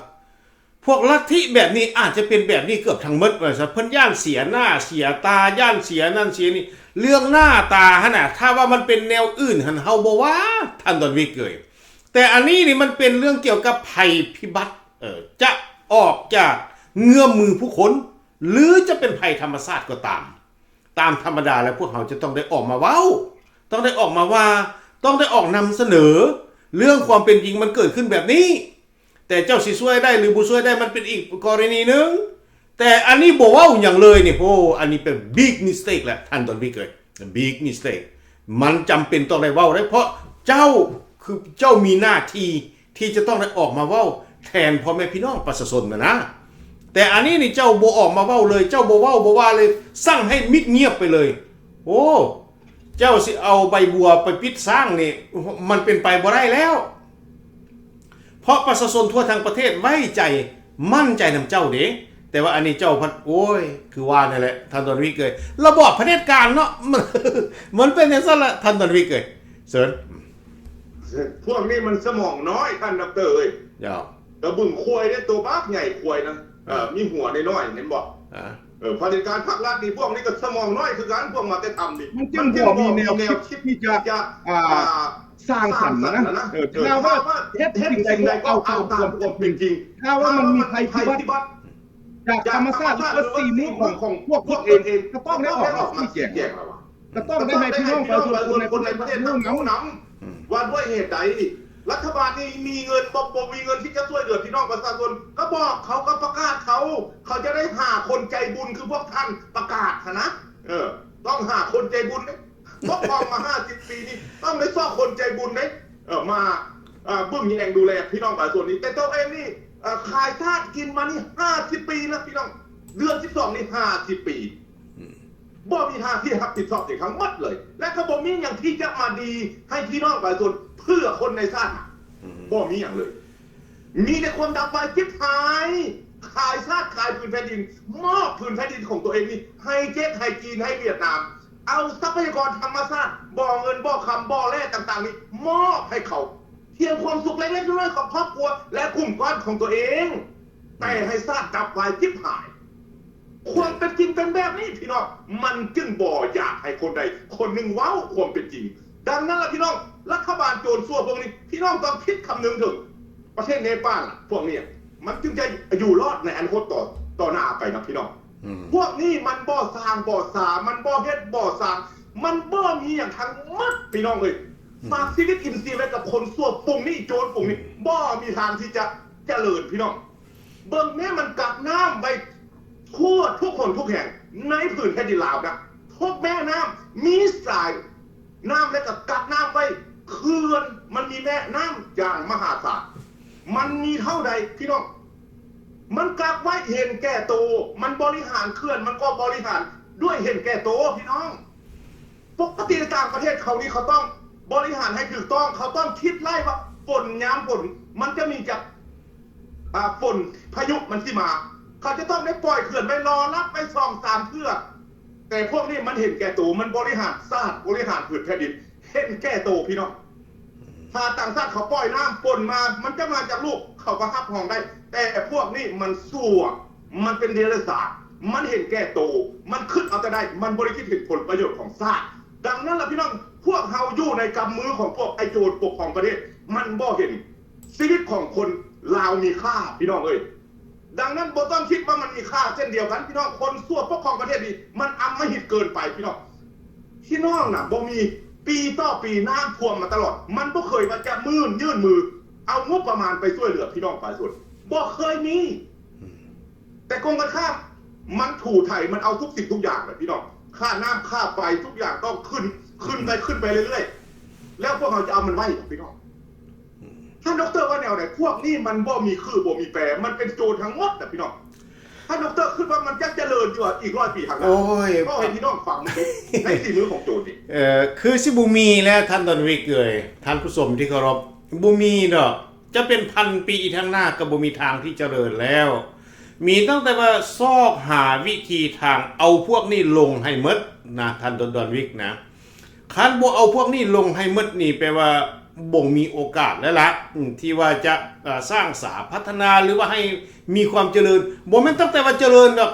ພວກລັດທິແບບນີ້ອາດຈະເປັນແບບນີ້ເກືອບທັງໝົດວ່າຊະ. ເພິ່ນຢ້ານເສຍໜ້າເສຍຕາ ຢ້ານເສຍນັ້ນເສຍນີ້ ເລື່ອງໜ້າຕາຫັ້ນນະ ຖ້າວ່າມັນເປັນແນວອື່ນຫັ້ນ ເຮົາບໍ່ວ່າ ທ່ານດອນວິກເອີຍ. ແຕ່ອັນນີ້ນີ້ມັນເປັນເລື່ອງກ່ຽວກັບໄພພິບັດ ເອີ ຈະອອກຈາກເງື້ອມມືຜູ້ຄົນ ຫຼື ຈະເປັນໄພທຳມະຊາດກໍຕາມ. ຕາມທຳມະດາແລ້ວ ພວກເຮົາຈະຕ້ອງໄດ້ອອກມາເວົ້າ ຕ້ອງໄດ້ອອກມາວ່າ ຕ້ອງໄດ້ອອກນຳສະເໜີ ເລື່ອງຄວາມເປັນຈິງມັນເກີດຂຶ້ນແບບນີ້. ແຕ່ເຈົ້າຊິຊ່ວຍໄດ້ ຫຼື ບໍ່ຊ່ວຍໄດ້ ມັນເປັນອີກກໍລະນີໜຶ່ງ. ແຕ່ອັນນີ້ບໍ່ເວົ້າຫຍັງເລີຍນີ້ ໂອ້ ອັນນີ້ເປັນ big mistake ແຫຼະ ທ່ານດອນວິກເອີຍ big mistake. ມັນຈຳເປັນຕ້ອງໄດ້ເວົ້າເດ້ ເພາະເຈົ້າຄືເຈົ້າມີໜ້າທີ່ ທີ່ຈະຕ້ອງໄດ້ອອກມາເວົ້າແທນພໍ່ແມ່ພີ່ນ້ອງປະຊາຊົນນະນະ. ແຕ່ອັນນີ້ນີ້ເຈົ້າບໍ່ອອກມາເວົ້າເລີຍ ເຈົ້າບໍ່ເວົ້າບໍ່ວ່າເລີຍ ສັ່ງໃຫ້ມິດງຽບໄປເລີຍ. ໂອ້ ເຈົ້າຊິເອົາໃບບົວໄປປິດຊ້າງນີ້ ມັນເປັນໄປບໍ່ໄດ້ແລ້ວ ເພາະປະຊາຊົນທົ່ວທັງປະເທດໄວ້ໃຈ ໝັ້ນໃຈນຳເຈົ້າເດ້. ແຕ່ວ່າອັນນີ້ເຈົ້າພັດ ໂອ້ຍ ຄືວ່ານັ້ນແຫຼະ ທ່ານດອນວິກເອີຍ ລະບອບຜະເດັດການເນາະ ມັນເປັນຈັ່ງຊັ້ນລະ ທ່ານດອນວິກເອີຍ. ເຊີນ. ພວກນີ້ມັນສະໝອງນ້ອຍ ທ່ານດັອກເຕີເອີຍ. ເຈົ້າ. ກະບຶງຄວາຍເດ້ ໂຕບັກໃຫຍ່ຄວາຍນະ ເອີ ມີຫົວນ້ອຍໆ ເຫັນບໍ່? ອ່າ. ເອີ ຜະເດັດການພັກລັດນີ້ ພວກນີ້ກໍສະໝອງນ້ອຍຄືກັນ ພວກມາແຕ່ຖ້ຳນີ້ ມັນຈຶ່ງບໍ່ມີແນວຄິດທີ່ຈະ ອ່າ ສ້າງສັນນະ. ເອີ ຖ້າວ່າເຮັດສິ່ງໃດກໍເອົາຕາມຄວາມເປັນຈິງ ຖ້າວ່າມັນມີໄພພິບັດ ຈາກທຳມະຊາດ ຫຼືວ່າສີມືຂອງພວກຕົນເອງ ກໍຕ້ອງໄດ້ອອກມາຊີ້ແຈງ ກໍຕ້ອງໄດ້ໃຫ້ພີ່ນ້ອງປະຊາຊົນຄົນໃນປະເທດຮູ້ນຳ ວ່າດ້ວຍເຫດໃດລັດຖະບານນີ້ມີເງິນ ບໍ່ ບໍ່ມີເງິນທີ່ຈະຊ່ວຍເຫຼືອພີ່ນ້ອງປະຊາຊົນ ກໍບອກເຂົາ ກໍປະກາດເຂົາ ເຂົາຈະໄດ້ຫາຄົນໃຈບຸນຄືພວກທ່ານປະກາດຫັ້ນນະ. ເອີ ຕ້ອງຫາຄົນໃຈບຸນເດ້ ປົກຄອງມາຫ້າສິບປີນີ້ ຕ້ອງໄດ້ຊອກຄົນໃຈບຸນເດ້ ເອີ ມາ ເອີ ເບິ່ງແຍງດູແລພີ່ນ້ອງປະຊາຊົນນີ້ ແຕ່ໂຕເອງນີ້ ເອີ ຂາຍຊາດກິນມານີ້ຫ້າສິບປີນະພີ່ນ້ອງ ເດືອນສິບສອງນີ້ຫ້າສິບປີ ບໍ່ມີທ່າທີ່ຮັບຜິດຊອບໃຫ້ທັງໝົດເລີຍ ແລະ ກໍບໍ່ມີຫຍັງທີ່ຈະມາດີໃຫ້ພີ່ນ້ອງປະຊາຊົນເພື່ອຄົນໃນຊາດ ບໍ່ມີຫຍັງເລີຍ. ມີແຕ່ຄວາມດັບວາຍຈິບຫາຍ ຂາຍຊາດຂາຍຜືນແຜ່ນດິນ ມອບຜືນແຜ່ນດິນຂອງຕົວເອງນີ້ໃຫ້ເຈັກ ໃຫ້ຈີນ ໃຫ້ຫວຽດນາມ ເອົາຊັບພະຍາກອນທຳມະຊາດ ບໍ່ເງິນບໍ່ຄຳ ບໍ່ແຮ່ຕ່າງໆນີ້ມອບໃຫ້ເຂົາ ພຽງຄວາມສຸກເລັກໆນ້ອຍໆຂອງຄອບຄົວ ແລະ ກຸ່ມກ້ອນຂອງຕົວເອງ ແຕ່ໃຫ້ຊາດດັບວາຍຈິບຫາຍ. ຄວາມເປັນຈິງເປັນແບບນີ້ພີ່ນ້ອງ ມັນຈຶ່ງບໍ່ຢາກໃຫ້ຄົນໃດຄົນໜຶ່ງເວົ້າຄວາມເປັນຈິງ. ດັ່ງນັ້ນລະພີ່ນ້ອງ ລັດຖະບານໂຈນຊົ່ວພວກນີ້ ພີ່ນ້ອງຕ້ອງຄິດຄຳນຶງເຖິງປະເທດເນປານລະ ພວກນີ້ ມັນຈຶ່ງຈະຢູ່ລອດໃນອະນາຄົດຕໍ່ ຕໍ່ໜ້າໄປນະພີ່ນ້ອງ. ພວກນີ້ມັນບໍ່ສ້າງບໍ່ສາ ມັນບໍ່ເຮັດບໍ່ສ້າງ ມັນບໍ່ມີຫຍັງທັງໝົດພີ່ນ້ອງເອີຍ. ຝາກຊີວິດອິນຊີໄວ້ກັບຄົນຊົ່ວຝູງນີ້ ໂຈນຝູງນີ້ ບໍ່ມີທາງທີ່ຈະຈະເລີນພີ່ນ້ອງ. ເບິ່ງແນ່ ມັນກັກນ້ຳໄວ້ທົ່ວທຸກຫົນທຸກແຫ່ງໃນຜືນແຜ່ນດິນລາວນະ ທຸກແມ່ນ້ຳມີສາຍນ້ຳ ແລະ ກໍກັກນ້ຳໄວ້ ເຂື່ອນ ມັນມີແມ່ນ້ຳຢ່າງມະຫາສານ ມັນມີເທົ່າໃດພີ່ນ້ອງ ມັນກັກໄວ້ເຫັນແກ່ໂຕ ມັນບໍລິຫານເຂື່ອນ ມັນກໍບໍລິຫານດ້ວຍເຫັນແກ່ໂຕພີ່ນ້ອງ. ປົກກະຕິຕ່າງປະເທດເຂົານີ້ ເຂົາຕ້ອງບໍລິຫານໃຫ້ຖືກຕ້ອງ ເຂົາຕ້ອງຄິດໄລ່ວ່າຝົນ ຍາມຝົນມັນຈະມີຈາກ ອ່າ ຝົນພາຍຸມັນຊິມາ ເຂົາຈະຕ້ອງໄດ້ປ່ອຍເຂື່ອນໄວ້ ລໍຮັບໄວ້ສອງສາມເທື່ອ. ແຕ່ພວກນີ້ມັນເຫັນແກ່ໂຕ ມັນບໍລິຫານຊາດ ບໍລິຫານຜືນແຜ່ນດິນ ເຫັນແກ່ໂຕພີ່ນ້ອງ. ຖ້າຕ່າງຊາດເຂົາປ່ອຍນ້ຳຝົນມາ ມັນຈະມາຈາກລູກ ເຂົາກໍຮັບຮອງໄດ້ ແຕ່ພວກນີ້ມັນຊົ່ວ ມັນເປັນເດຍລະສານ ມັນເຫັນແກ່ໂຕ, ມັນຄິດເອົາແຕ່ໄດ້, ມັນບໍ່ໄດ້ຄິດເຫັນຜົນປະໂຫຍດຂອງຊາດ. ດັ່ງນັ້ນລະພີ່ນ້ອງ, ພວກເຮົາຢູ່ໃນກຳມືຂອງພວກໄອ້ໂຈນປົກຄອງປະເທດ, ມັນບໍ່ເຫັນຊີວິດຂອງຄົນລາວມີຄ່າ, ພີ່ນ້ອງເອີຍ. ດັ່ງນັ້ນບໍ່ຕ້ອງຄິດວ່າມັນມີຄ່າເຊັ່ນດຽວກັນ, ພີ່ນ້ອງ. ຄົນຊົ່ວປົກຄອງປະເທດນີ້ ມັນອຳມະຫິດເກີນໄປ, ພີ່ນ້ອງ. ພີ່ນ້ອງນະ ບໍ່ມີ, ປີຕໍ່ປີນ້ຳຖ້ວມມາຕະຫຼອດ, ມັນບໍ່ເຄີຍວ່າຈະຍື່ນ ຍື່ນມືເອົາງົບປະມານໄປຊ່ວຍເຫຼືອພີ່ນ້ອງປະຊາຊົນ, ບໍ່ເຄີຍມີ. ແຕ່ກົງກັນຂ້າມ, ມັນຖູໄຖ, ມັນເອົາທຸກສິ່ງທຸກຢ່າງເລີຍ ພີ່ນ້ອງ. ຄ່ານ້ຳຄ່າໄຟທຸກຢ່າງຕ້ອງຂຶ້ນ, ຂຶ້ນໄປ, ຂຶ້ນໄປເລື້ອຍໆ. ແລ້ວພວກເຮົາຈະເອົາມັນໄວ້ຫຍັງ ພີ່ນ້ອງ? ທ່ານດອກເຕີວ່າແນວໃດ? ພວກນີ້ມັນບໍ່ມີຄືບໍ່ມີແປ, ມັນເປັນໂຈນທັງໝົດນະ ພີ່ນ້ອງ. ທ່ານດອກເຕີຄິດວ່າມັນຈະຈະເລີນຢູ່ອີກຮ້ອຍປີຂ້າງໜ້າ? ໂອ້ຍ ເວົ້າໃຫ້ພີ່ນ້ອງຟັງເບິ່ງ ໃນສີມືຂອງໂຈນນີ້. ເອີ ຄືຊິບໍ່ມີແຫຼະ ທ່ານດອນວິກເອີຍ, ທ່ານຜູ້ຊົມທີ່ເຄົາລົບ, ບໍ່ມີດອກ. ຈະເປັນພັນປີອີກທາງໜ້າກໍບໍ່ມີທາງທີ່ຈະເລີນແລ້ວ. ມີຕັ້ງແຕ່ວ່າຊອກຫາວິທີທາງເອົາພວກນີ້ລົງໃຫ້ໝົດນະ ທ່ານດອນ ດອນວິກນະ. ຄັນບໍ່ເອົາພວກນີ້ລົງໃຫ້ໝົດນີ້ ແປວ່າບໍ່ມີໂອກາດແລ້ວລະ ອາ ທີ່ວ່າຈະ ອາ ສ້າງສາພັດທະນາ ຫຼືວ່າໃຫ້ມີຄວາມຈະເລີນ. ບໍ່ແມ່ນຕັ້ງແຕ່ວ່າຈະເລີນດອກ,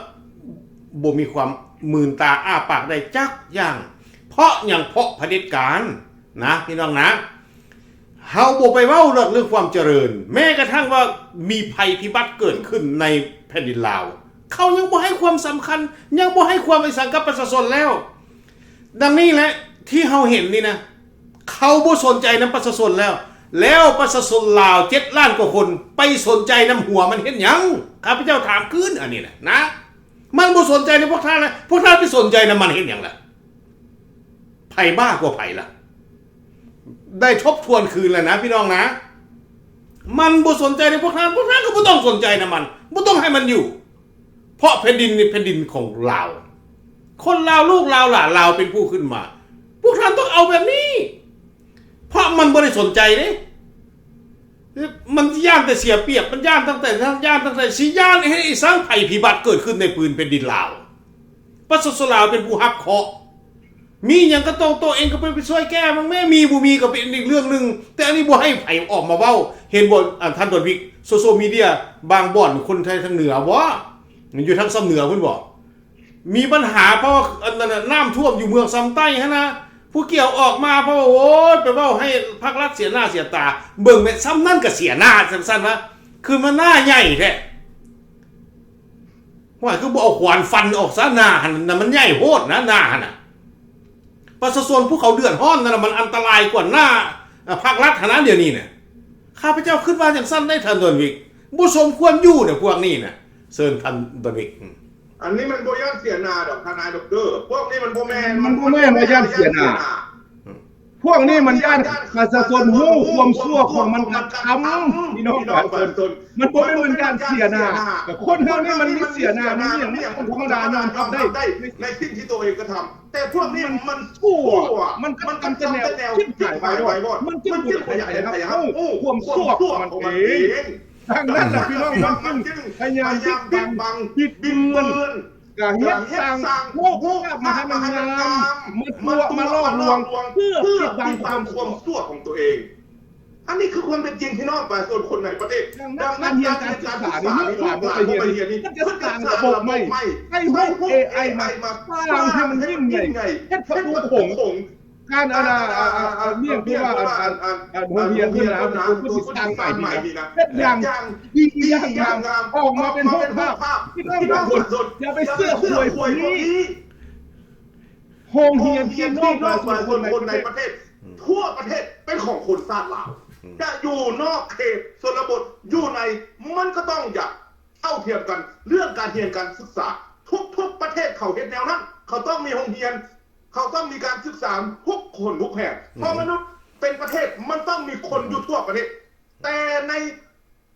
ບໍ່ມີຄວາມ ມືນຕາອ້າປາກໄດ້ຈັກຢ່າງ. ເພາະຫຍັງ? ເພາະຜະເດັດການນະ ພີ່ນ້ອງນະ. ເຮົາບໍ່ໄປເວົ້າເລື່ອງ ເລື່ອງຄວາມຈະເລີນ, ແມ້ກະທັ່ງວ່າມີໄພພິບັດເກີດຂຶ້ນໃນແຜ່ນດິນລາວ ເຂົາຍັງບໍ່ໃຫ້ຄວາມສຳຄັນ, ຍັງບໍ່ໃຫ້ຄວາມອີ່ສັງກັບປະຊາຊົນແລ້ວ. ດັ່ງນີ້ແຫຼະ ທີ່ເຮົາເຫັນນີ້ນະ, ເຂົາບໍ່ສົນໃຈນຳປະຊາຊົນແລ້ວ, ແລ້ວປະຊາຊົນລາວເຈັດລ້ານກວ່າຄົນ ໄປສົນໃຈນຳຫົວມັນເຮັດຫຍັງ? ຂ້າພະເຈົ້າຖາມຄືນອັນນີ້ນະ, ນະ. ມັນບໍ່ສົນໃຈນຳພວກທ່ານລະ, ພວກທ່ານໄປສົນໃຈນຳມັນເຮັດຫຍັງລະ? ໃຜບ້າກວ່າໃຜລະ? ໄດ້ທົບທວນຄືນແລ້ວນະ ພີ່ນ້ອງນະ. ມັນບໍ່ສົນໃຈໃນພວກທ່ານ, ພວກທ່ານກໍບໍ່ຕ້ອງສົນໃຈນຳມັນ, ບໍ່ຕ້ອງໃຫ້ມັນຢູ່. ເພາະແຜ່ນດິນນີ້ແຜ່ນດິນຂອງລາວ, ຄົນລາວ, ລູກລາວ, ຫຼານລາວເປັນຜູ້ຂຶ້ນມາ. ພວກທ່ານຕ້ອງເອົາແບບນີ້, ເພາະມັນບໍ່ໄດ້ສົນໃຈເດ້. ມັນຢ້ານແຕ່ເສຍປຽບ, ມັນຢ້ານຕັ້ງແຕ່, ຢ້ານຕັ້ງແຕ່, ຊິຢ້ານເຮັດອີ່ສັງ? ໄພພິບັດເກີດຂຶ້ນໃນພື້ນແຜ່ນດິນລາວ, ປະຊາຊົນລາວເປັນຜູ້ຮັບເຄາະ. ມີຫຍັງກໍຕ້ອງໂຕເອງກໍໄປ, ໄປຊ່ວຍແກ້ມັນແມ້, ມີບໍ່ມີກໍເປັນອີກເລື່ອງໜຶ່ງ. ແຕ່ອັນນີ້ບໍ່ໃຫ້ໃຜອອກມາເວົ້າ. ເຫັນບໍ່ ອາ ທ່ານດອນວິກ, ໂຊຊຽວມີເດຍບາງບ່ອນ ຄົນໄທທາງເໜືອບໍ່? ຢູ່ທາງຊຳເໜືອພຸ້ນບໍ່? ມີບັນຫາເພາະວ່າອັນນັ້ນນະ ນ້ຳຖ້ວມຢູ່ເມືອງຊຳໃຕ້ຫັ້ນນະ, ຜູ້ກ່ຽວອອກມາເພາະວ່າ ໂອ້ຍ ໄປເວົ້າໃຫ້ພັກລັດເສຍໜ້າເສຍຕາ. ເບິ່ງແມ່ນຊຳນັ້ນກໍເສຍໜ້າ ຈັ່ງຊັ້ນວະ, ຄືມັນໜ້າໃຫຍ່ແທ້. ຫ້ວຍ ຄືບໍ່ເອົາຂວານຟັນອອກຊະ, ໜ້າຫັ້ນນະ ມັນໃຫຍ່ໂພດນະ, ໜ້າຫັ້ນນະ. ປະຊາຊົນຜູ້ເຂົາເດືອດຮ້ອນນັ້ນນະ ມັນອັນຕະລາຍກວ່າໜ້າ ອາ ພັກລັດຫັ້ນນະ ດຽວນີ້ນະ. ຂ້າພະເຈົ້າຄິດວ່າຈັ່ງຊັ້ນໄດ໋ ທ່ານດອນວິກ. ບໍ່ສົມຄວນຢູ່ນະ ພວກນີ້ນະ. ເຊີນທ່ານດອນວິກ. ອັນນີ້ມັນບໍ່ຢ້ານເສຍໜ້າດອກ ທ່ານນາຍດັອກເຕີ. ພວກນີ້ມັນບໍ່ແມ່ນ, ມັນບໍ່ແມ່ນວ່າຢ້ານເສຍໜ້າ. ພວກນີ້ມັນຢ້ານປະຊາຊົນຮູ້ຄວາມຊົ່ວຂອງມັນກະທຳ, ພີ່ນ້ອງປະຊາຊົນ. ມັນບໍ່ແມ່ນມັນຢ້ານເສຍໜ້າ. ຄົນເຮົານີ້ມັນມີເສຍໜ້າ, ມັນມີຫຍັງ, ມັນຄົນທຳມະດາຍອມຮັບໄດ້ໃນສິ່ງທີ່ຕົວເອງກະທຳ. ແຕ່ພວກນີ້ມັນຊົ່ວ, ມັນກະທຳແຕ່ແນວທີ່ຮ້າຍວອດ, ມັນຈຶ່ງບໍ່ຢາກໃຫ້ໃຜຮັບຮູ້ຄວາມຊົ່ວຂອງມັນເອງ. ດັ່ງນັ້ນລະ ພີ່ນ້ອງ, ມັນຈຶ່ງພະຍາຍາມປິດບັງ, ບິດເບືອນ, ກະເຮັດສ້າງຮູບພາບມະຫານາງງາມ ມາຕົວະມາຫຼອກລວງ ເພື່ອປິດບັງຄວາມຊົ່ວຂອງຕົວເອງ. ອັນນີ້ຄືຄວາມເປັນຈິງ ພີ່ນ້ອງປະຊາຊົນຄົນໃນປະເທດ. ດັ່ງນັ້ນ ການຮຽນການສຶກສານີ້ ລູກຫຼານບໍ່ໄປຮຽນນີ້ ມັນກະສ້າງລະບົບໃໝ່ ໃຫ້ຮູບເອໄອມາສ້າງໃຫ້ມັນຍິ່ງໃຫຍ່, ເຮັດປະຕູໂຂງ ການ ອັນ ອັນ ອັນ ອັນ ອັນ ຮຽນ ຄືວ່າ ອັນ ອັນ ອັນ ໂຮງຮຽນນີ້ນະ ເພິ່ນຊິສ້າງໃໝ່ນີ້ນະ ເຮັດຢ່າງດີຢ່າງງາມ ອອກມາເປັນຮູບພາບ ພີ່ນ້ອງປະຊາຊົນ ຢ່າໄປເຊື່ອຫວຍພວກນີ້. ໂຮງຮຽນພີ່ນ້ອງປະຊາຊົນຄົນໃນປະເທດ ທົ່ວປະເທດເປັນຂອງຄົນຊາດລາວ ຈະຢູ່ນອກເຂດຊົນນະບົດ ຢູ່ໃນ ມັນກໍຕ້ອງຢ່າງເທົ່າທຽມກັນ ເລື່ອງການຮຽນການສຶກສາ ທຸກໆປະເທດເຂົາເຮັດແນວນັ້ນ ເຂົາຕ້ອງມີໂຮງຮຽນ ເຂົາຕ້ອງມີການສຶກສາທຸກຄົນທຸກແຫ່ງ ເພາະມະນຸດເປັນປະເທດ ມັນຕ້ອງມີຄົນຢູ່ທົ່ວປະເທດ ແຕ່ໃນ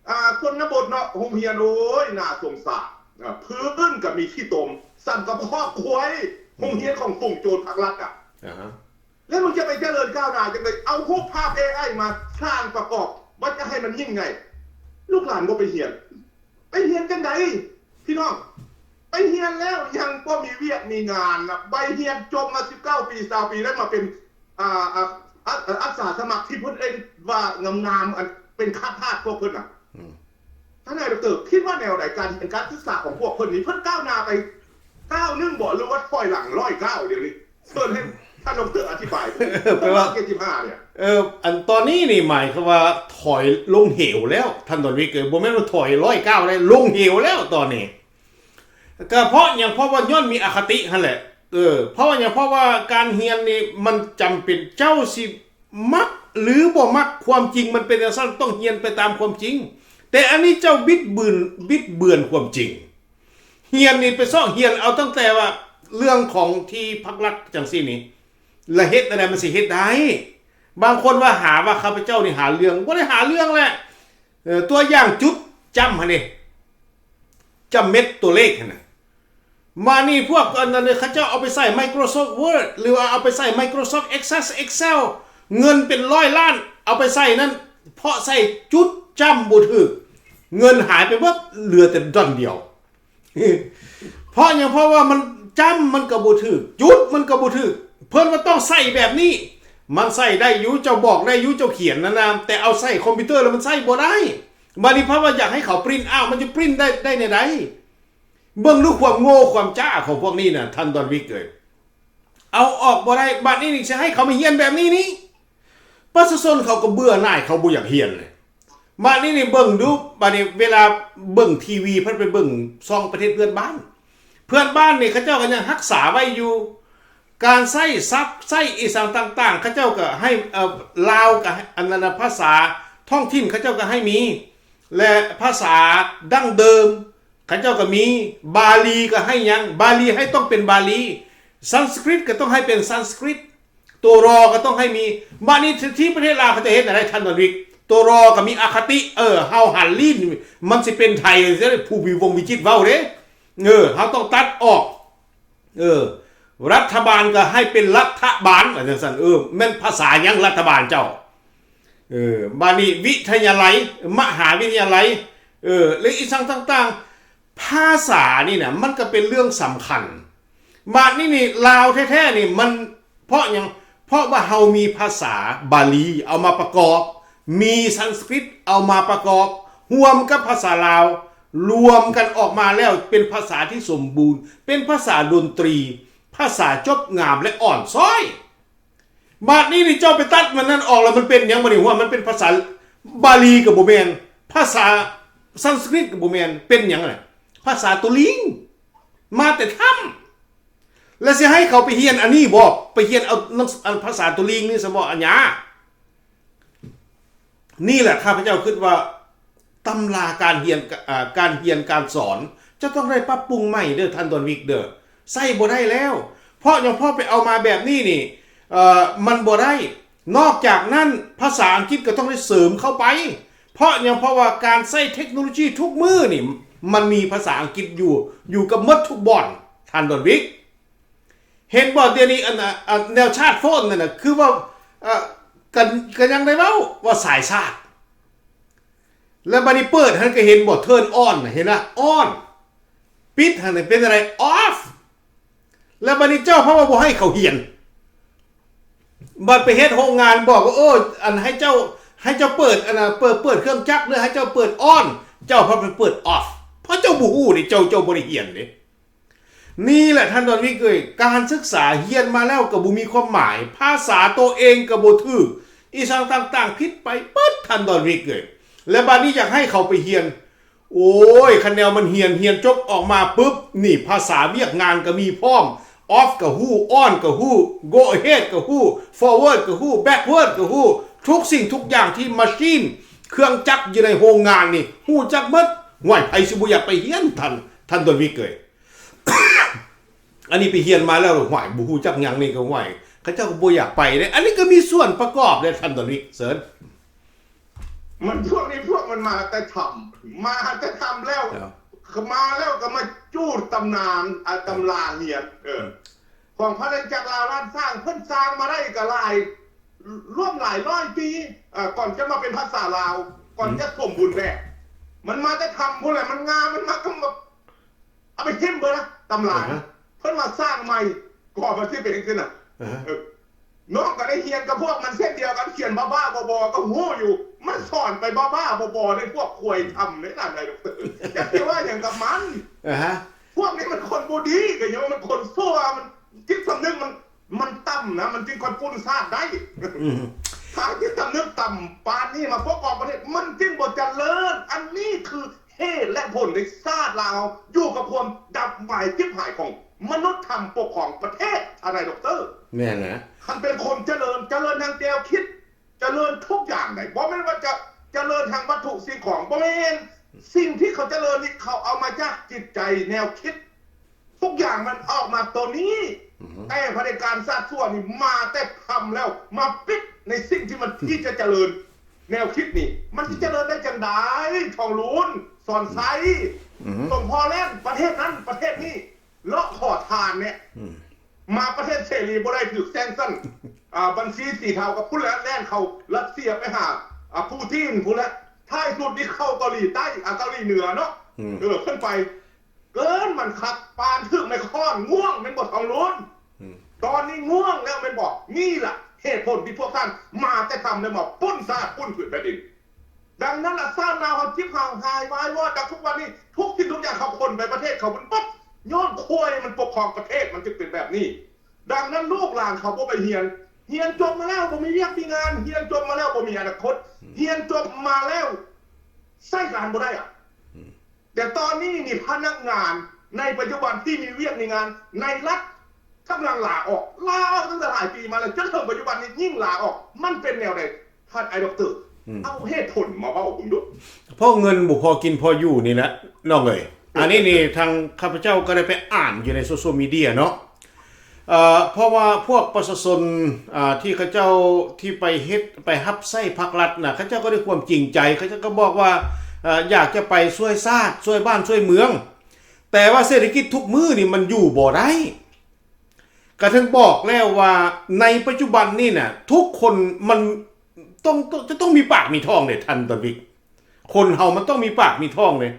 ອ່າ ຊົນນະບົດເນາະ ໂຮງຮຽນ ໂອ້ຍ ໜ້າສົງສານ ອ່າ ພື້ນກໍມີຂີ້ຕົມ ສ່ຳກັບຄອກຄວາຍ ໂຮງຮຽນຂອງຝູງໂຈນພັກລັດອະ ອາຮະ ແລ້ວມຶງຈະໄປຈະເລີນກ້າວໜ້າຈັ່ງໃດ? ເອົາຮູບພາບເອໄອມາສ້າງປະກອບ ວ່າຈະໃຫ້ມັນຍິ່ງໃຫຍ່ ລູກຫຼານບໍ່ໄປຮຽນ ໄປຮຽນຈັ່ງໃດ ພີ່ນ້ອງ? ໄປຮຽນແລ້ວຍັງບໍ່ມີວຽກມີງານນະ ໃບຮຽນຈົບມາສິບເກົ້າປີ ຊາວປີ ໄດ້ມາເປັນ ອ່າ ອາ ອາ ອາສາສະໝັກທີ່ເພິ່ນເອີ້ນວ່າງາມໆ ອັນເປັນຄາບທາດພວກເພິ່ນນະ ອືມ ທ່ານນາຍດັອກເຕີ ຄິດວ່າແນວໃດ? ການຮຽນການສຶກສາຂອງພວກເພິ່ນນີ້ ເພິ່ນກ້າວໜ້າໄປ ກ້າວໜຶ່ງບໍ ຫຼືວ່າຖອຍຫຼັງຮ້ອຍກ້າວ? ດຽວນີ້ເຊີນໃຫ້ທ່ານດອກເຕີອະທິບາຍ. ແປວ່າ ເຈັດສິບຫ້າ ເນ່ຍ ເອີ ອັນຕອນນີ້ນີ້ໝາຍຄວາມວ່າຖອຍລົງເຫວແລ້ວ ທ່ານດອນວິກເອີຍ, ບໍ່ແມ່ນວ່າຖອຍຮ້ອຍກ້າວໄດ້ ລົງເຫວແລ້ວຕອນນີ້. ກໍເພາະຫຍັງ? ເພາະວ່າຍ້ອນມີອະຄະຕິຫັ້ນແຫຼະ. ເອີ ເພາະວ່າຫຍັງ? ເພາະວ່າການຮຽນນີ້ມັນຈຳເປັນ, ເຈົ້າຊິມັກຫຼືບໍ່ມັກຄວາມຈິງມັນເປັນຈັ່ງຊັ້ນ, ຕ້ອງຮຽນໄປຕາມຄວາມຈິງ. ແຕ່ອັນນີ້ເຈົ້າບິດເບືອນ, ບິດເບືອນຄວາມຈິງ. ຮຽນນີ້ໄປຊອກຮຽນເອົາຕັ້ງແຕ່ວ່າເລື່ອງຂອງທີ່ພັກລັດຈັ່ງຊີ້ນີ້ ລະເຮັດແນວໃດມັນຊິເຮັດໄດ້? ບາງຄົນວ່າຫາວ່າຂ້າພະເຈົ້ານີ້ຫາເລື່ອງ, ບໍ່ໄດ້ຫາເລື່ອງແຫຼະ. ເອີ ຕົວຢ່າງຈຸດຈ້ຳຫັ້ນເດ, ຈ້ຳເມັດຕົວເລກຫັ້ນນະ. ມານີ້ພວກອັນນັ້ນເຂົາເຈົ້າເອົາໄປໃສ່ Microsoft Word ຫຼືວ່າເອົາໄປໃສ່ Microsoft Access Excel ເງິນເປັນຮ້ອຍລ້ານ ເອົາໄປໃສ່ນັ້ນ ເພາະໃສ່ຈຸດຈ້ຳບໍ່ຖືກ ເງິນຫາຍໄປເບິດ ເຫຼືອແຕ່ດອນດຽວ. ເພາະຫຍັງ? ເພາະວ່າມັນຈ້ຳມັນກໍບໍ່ຖືກ ຈຸດມັນກໍບໍ່ຖືກ. ເພິ່ນວ່າຕ້ອງໃສ່ແບບນີ້ ມັນໃສ່ໄດ້ຢູ່ ເຈົ້າບອກໄດ້ຢູ່ ເຈົ້າຂຽນນັ້ນນະ ແຕ່ເອົາໃສ່ຄອມພິວເຕີແລ້ວມັນໃຊ້ບໍ່ໄດ້. ບາດນີ້ເພິ່ນວ່າຢາກໃຫ້ເຂົາປຣິ້ນເອົາ ມັນຈະປຣິ້ນໄດ້ ໄດ້ແນວໃດ? ເບິ່ງດູຄວາມໂງ່ຄວາມຈ້າຂອງພວກນີ້ນະ ທ່ານດອນວິກເອີຍ. ເອົາອອກບໍ່ໄດ້. ບາດນີ້ນີ້ຊິໃຫ້ເຂົາມາຮຽນແບບນີ້ນີ້ ປະຊາຊົນເຂົາກໍເບື່ອໜ່າຍ ເຂົາບໍ່ຢາກຮຽນເລີຍ. ບາດນີ້ນີ້ເບິ່ງດູ ບາດນີ້ເວລາເບິ່ງທີວີ ເພິ່ນໄປເບິ່ງຊ່ອງປະເທດເພື່ອນບ້ານ ເພື່ອນບ້ານນີ້ເຂົາເຈົ້າກໍຍັງຮັກສາໄວ້ຢູ່. ການໃຊ້ສັບ ໃຊ້ອີ່ສັງຕ່າງໆ ເຂົາເຈົ້າກໍໃຫ້ ເອີ ລາວກໍໃຫ້ ອັນນັ້ນນະ ພາສາທ້ອງຖິ່ນເຂົາເຈົ້າກໍໃຫ້ມີ ແລະ ພາສາດັ້ງເດີມ ເຂົາເຈົ້າກໍມີ. ບາລີກໍໃຫ້ຫຍັງ? ບາລີໃຫ້ຕ້ອງເປັນບາລີ, ສັນສະກຣິດກໍຕ້ອງໃຫ້ເປັນສັນສະກຣິດ, ຕົວ ລ ກໍຕ້ອງໃຫ້ມີ. ບາດນີ້ທີ່ປະເທດລາວເຂົາຈະເຮັດແນວໃດ ທ່ານດອນວິກ? ຕົວ ລ ກໍມີອະຄະຕິ ເອີ ເຮົາຫັນລີ້ນ ມັນຊິເປັນໄທ ຜູ້ວິວົງວິຈິດເວົ້າເດ້. ເອີ ເຮົາຕ້ອງຕັດອອກ. ເອີ ລັດຖະບານກໍໃຫ້ເປັນລັດຖະບານ ວ່າຈັ່ງຊັ້ນ. ເອີ ແມ່ນພາສາຫຍັງລັດຖະບານເຈົ້າ? ເອີ ບາດນີ້ວິທະຍາໄລ ມະຫາວິທະຍາໄລ ເອີ ແລະ ອີ່ສັງຕ່າງໆ ພາສານີ້ນະ ມັນກໍເປັນເລື່ອງສຳຄັນ. ບາດນີ້ນີ້ ລາວແທ້ໆນີ້ ມັນ ເພາະຫຍັງ? ເພາະວ່າເຮົາມີພາສາບາລີເອົາມາປະກອບ, ມີສັນສະກຣິດເອົາມາປະກອບ ຮ່ວມກັບພາສາລາວ ລວມກັນອອກມາແລ້ວເປັນພາສາທີ່ສົມບູນ, ເປັນພາສາດົນຕີ, ພາສາຈົບງາມ ແລະ ອ່ອນຊ້ອຍ. ບາດນີ້ນີ້ເຈົ້າໄປຕັດມັນນັ້ນອອກແລ້ວ ມັນເປັນຫຍັງບາດນີ້? ຫົວມັນເປັນພາສາບາລີກໍບໍ່ແມ່ນ, ພາສາສັນສະກຣິດກໍບໍ່ແມ່ນ, ເປັນຫຍັງລະ? ພາສາຕົວລີງ ມາແຕ່ຖ້ຳ. ແລ້ວຊິໃຫ້ເຂົາໄປຮຽນອັນນີ້ບໍ? ໄປຮຽນເອົາໜັງສື ອັນພາສາຕົວລີງນີ້ຊະບໍ ອັນຫຍັງ? ນີ້ແຫຼະ ຂ້າພະເຈົ້າຄິດວ່າຕຳລາການຮຽນ ເອີ ການຮຽນການສອນຈະຕ້ອງໄດ້ປັບປຸງໃໝ່ເດີ ທ່ານດອນວິກເດີ, ໃຊ້ບໍ່ໄດ້ແລ້ວ. ເພາະຫຍັງ? ເພາະໄປເອົາມາແບບນີ້ນີ້ ເອີ ມັນບໍ່ໄດ້. ນອກຈາກນັ້ນ ພາສາອັງກິດກໍຕ້ອງໄດ້ເສີມເຂົ້າໄປ. ເພາະຫຍັງ? ເພາະວ່າການໃຊ້ເທັກໂນໂລຈີທຸກມື້ນີ້ ມັນມີພາສາອັງກິດຢູ່ ຢູ່ກັບໝົດທຸກບ່ອນ ທ່ານດອນວິກ. ເຫັນບໍ່ ດຽວນີ້ ອັນ ອັນ ແນວຊາດໂຟນນັ້ນນະ ຄືວ່າ ເອີ ກໍ ກໍຍັງໄດ້ເວົ້າວ່າສາຍຊາດ. ແລ້ວບາດນີ້ເປີດຫັ້ນກໍເຫັນບໍ່ turn on ນະ ເຫັນນະ on, ປິດຫັ້ນເປັນຈັ່ງໃດ off. ແລ້ວບາດນີ້ເຈົ້າເພາະວ່າບໍ່ໃຫ້ເຂົາຮຽນ ບັດໄປເຮັດໂຮງງານບອກວ່າ ເອີ ອັນ ໃຫ້ເຈົ້າ ໃຫ້ເຈົ້າເປີດ ອັນນະ ເປີດ ເປີດເຄື່ອງຈັກ ຫຼື ໃຫ້ເຈົ້າເປີດ on, ເຈົ້າພັດໄປເປີດ off ເພາະເຈົ້າບໍ່ຮູ້ເດ້ ເຈົ້າ ເຈົ້າບໍ່ໄດ້ຮຽນເດ້. ນີ້ແຫຼະທ່ານດອນວິກເອີຍ ການສຶກສາຮຽນມາແລ້ວກໍບໍ່ມີຄວາມໝາຍ, ພາສາໂຕເອງກໍບໍ່ຖືກ, ອີ່ສັງຕ່າງໆຜິດໄປເບິດ ທ່ານດອນວິກເອີຍ. ແລະບາດນີ້ຢາກໃຫ້ເຂົາໄປຮຽນ ໂອ້ຍ ຄັນແນວມັນຮຽນ ຮຽນຈົບອອກມາປຶບ ນີ້ພາສາວຽກງານກໍມີພ້ອມ, off ກໍຮູ້, on ກໍຮູ້, go ahead ກໍຮູ້, forward ກໍຮູ້, backward ກໍຮູ້, ທຸກສິ່ງທຸກຢ່າງທີ່ມາຊີນ ເຄື່ອງຈັກຢູ່ໃນໂຮງງານນີ້ຮູ້ຈັກເບິດ. ຫ້ວຍ ໃຜຊິບໍ່ຢາກໄປຮຽນ ທ່ານ ທ່ານດອນວິກເອີຍ? ອັນນີ້ໄປຮຽນມາແລ້ວ ຫ້ວຍ ບໍ່ຮູ້ຈັກຫຍັງນີ້ກໍ ຫ້ວຍ ເຂົາເຈົ້າກໍບໍ່ຢາກໄປເດ້. ອັນນີ້ກໍມີສ່ວນປະກອບເດ້ ທ່ານດອນວິກ ເຊີນ. ມັນພວກນີ້ ພວກມັນມາແຕ່ຖ້ຳ ມາແຕ່ຖ້ຳແລ້ວ ມາແລ້ວກໍມາຈູດຕຳນານ ອາ ຕຳລາຮຽນ ເອີ ຂອງພະນາຈັກລາວລ້ານຊ້າງ ເພິ່ນສ້າງມາໄດ້ກໍຫຼາຍ ລວມຫຼາຍຮ້ອຍປີ ເອີ ກ່ອນຈະມາເປັນພາສາລາວ ກ່ອນຈະສົມບູນແບບ ມັນມາແຕ່ຖ້ຳພຸ້ນແຫຼະ ມັນງາມ ມັນມາກຳ ເອົາໄປຖິ້ມເບິດລະ ຕຳລາ ເພິ່ນວ່າສ້າງໃໝ່ ກໍມັນຊິເປັນຈັ່ງຊີ້ນະ. ນ້ອງກໍໄດ້ຮຽນກັບພວກມັນເຊັ່ນດຽວກັນ ຂຽນບ້າໆ ບໍໆ ກໍຮູ້ຢູ່ ມັນສອນໄປບ້າໆ ບໍໆ ໃນພວກຄວາຍຖ້ຳໃນນັ້ນໃດ໋ ຈັກຊິວ່າຫຍັງກັບມັນ. ພວກນີ້ມັນຄົນບໍ່ດີ ກໍຍ້ອນມັນຄົນຊົ່ວ ມັນຈິດສຳນຶກມັນ ມັນຕ່ຳນະ ມັນຈຶ່ງຄ່ອຍປຸ້ນຊາດໄດ້. ອືມ ຖ້າຈິດສຳນຶກຕ່ຳປານນີ້ມາປົກຄອງປະເທດ ມັນຈຶ່ງບໍ່ຈະເລີນ. ອັນນີ້ຄືເຫດແລະຜົນໃນຊາດລາວຢູ່ກັບຄວາມດັບວາຍຈິບຫາຍຂອງມະນຸດທຳປົກຄອງປະເທດ ທ່ານນາຍດັອກເຕີ. ແມ່ນນະ. ຄັນເປັນຄົນຈະເລີນ ຈະເລີນທາງແນວຄິດ ຈະເລີນທຸກຢ່າງໃດ໋ ບໍ່ແມ່ນວ່າຈະຈະເລີນທາງວັດຖຸສິ່ງຂອງ ບໍ່ແມ່ນ. ສິ່ງທີ່ເຂົາຈະເລີນນີ້ ເຂົາເອົາມາຈາກຈິດໃຈແນວຄິດ ທຸກຢ່າງມັນອອກມາໂຕນີ້. ອືຮຶ ແຕ່ຜະເດັດການຊາດຊົ່ວນີ້ມາແຕ່ທຳແລ້ວ ມາປິດໃນສິ່ງທີ່ມັນ ອືມ ທີ່ຈະຈະເລີນແນວຄິດນີ້ ມັນຊິຈະເລີນໄດ້ຈັ່ງໃດ? ອືມ ທອງລຸນ ສອນໄຊ ອືຮຶ ສົມພໍແລ່ນ ປະເທດນັ້ນປະເທດນີ້ ເລາະຂໍທານແນ່. ອືມ ມາປະເທດເສລີບໍ່ໄດ້ ຖືກແຊງຊັນ ອ່າ ບັນຊີສີເທົາ ກໍພຸ້ນແຫຼະ ແລ່ນເຂົ້າຣັດເຊຍໄປຫາ ອ່າ ປູຕິນພຸ້ນແຫຼະ. ທ້າຍສຸດນີ້ເຂົ້າເກົາຫຼີໃຕ້ ອ່າ ເກົາຫຼີເໜືອເນາະ. ອືມ ເອີ ເພິ່ນໄປ ເກີນມັນຄັກ ປານຖືກໄມ້ຄ້ອນ ງ່ວງແມ່ນບໍ່ ທອງລຸນ? ອືມ ຕອນນີ້ງ່ວງແລ້ວແມ່ນບໍ່? ນີ້ລະເຫດຜົນທີ່ພວກທ່ານມາແຕ່ທຳແລ້ວມາປຸ້ນຊາດປຸ້ນພື້ນແຜ່ນດິນ. ດັ່ງນັ້ນລະ ຊາດລາວເຮົາຈິບຫາຍວາຍວອດ ແຕ່ທຸກວັນນີ້ທຸກສິ່ງທຸກຢ່າງເຂົາຂົນໄປປະເທດເຂົາໝົດ ຍ້ອນຄວາຍມັນປົກຄອງປະເທດ ມັນຈຶ່ງເປັນແບບນີ້. ດັ່ງນັ້ນລູກຫຼານເຂົາບໍ່ໄປຮຽນ ຮຽນຈົບມາແລ້ວບໍ່ມີວຽກມີງານ ຮຽນຈົບມາແລ້ວບໍ່ມີອະນາຄົດ ຮຽນຈົບມາແລ້ວໃຊ້ການບໍ່ໄດ້ອະ. ແຕ່ຕອນນີ້ນີ້ພະນັກງານໃນປັດຈຸບັນທີ່ມີວຽກມີງານໃນລັດ ກຳລັງລາອອກ ລາອອກຕັ້ງແຕ່ຫຼາຍປີມາແລ້ວ ຈົນເຖິງປັດຈຸບັນນີ້ຍິ່ງລາອອກ ມັນເປັນແນວໃດ? ທ່ານອ້າຍດັອກເຕີ ອືມ ເອົາເຫດຜົນມາເວົ້າເບິ່ງດູ. ເພາະເງິນບໍ່ພໍກິນພໍຢູ່ນີ້ແຫຼະນ້ອງເອີຍ. ອັນນີ້ນີ້ທາງຂ້າພະເຈົ້າກໍໄດ້ໄປອ່ານຢູ່ໃນໂຊຊຽວມີເດຍເນາະ ເອີ ເພາະວ່າພວກປະຊາຊົນ ອ່າ ທີ່ເຂົາເຈົ້າທີ່ໄປເຮັດ ໄປຮັບໃຊ້ພາກລັດນະ ເຂົາເຈົ້າກໍດ້ວຍຄວາມຈິງໃຈ ເຂົາເຈົ້າກໍບອກວ່າ ເອີ ຢາກຈະໄປຊ່ວຍຊາດ ຊ່ວຍບ້ານ ຊ່ວຍເມືອງ ແຕ່ວ່າເສດຖະກິດທຸກມື້ນີ້ມັນຢູ່ບໍ່ໄດ້. ກະເຖິງບອກແລ້ວວ່າໃນປັດຈຸບັນນີ້ນະ ທຸກຄົນມັນຕ້ອງ ຕ້ອງ ຈະຕ້ອງມີປາກມີທ້ອງເດ້ທ່ານດອນວິກ. ຄົນເຮົາມັນຕ້ອງມີປາກມີທ້ອງເດ້.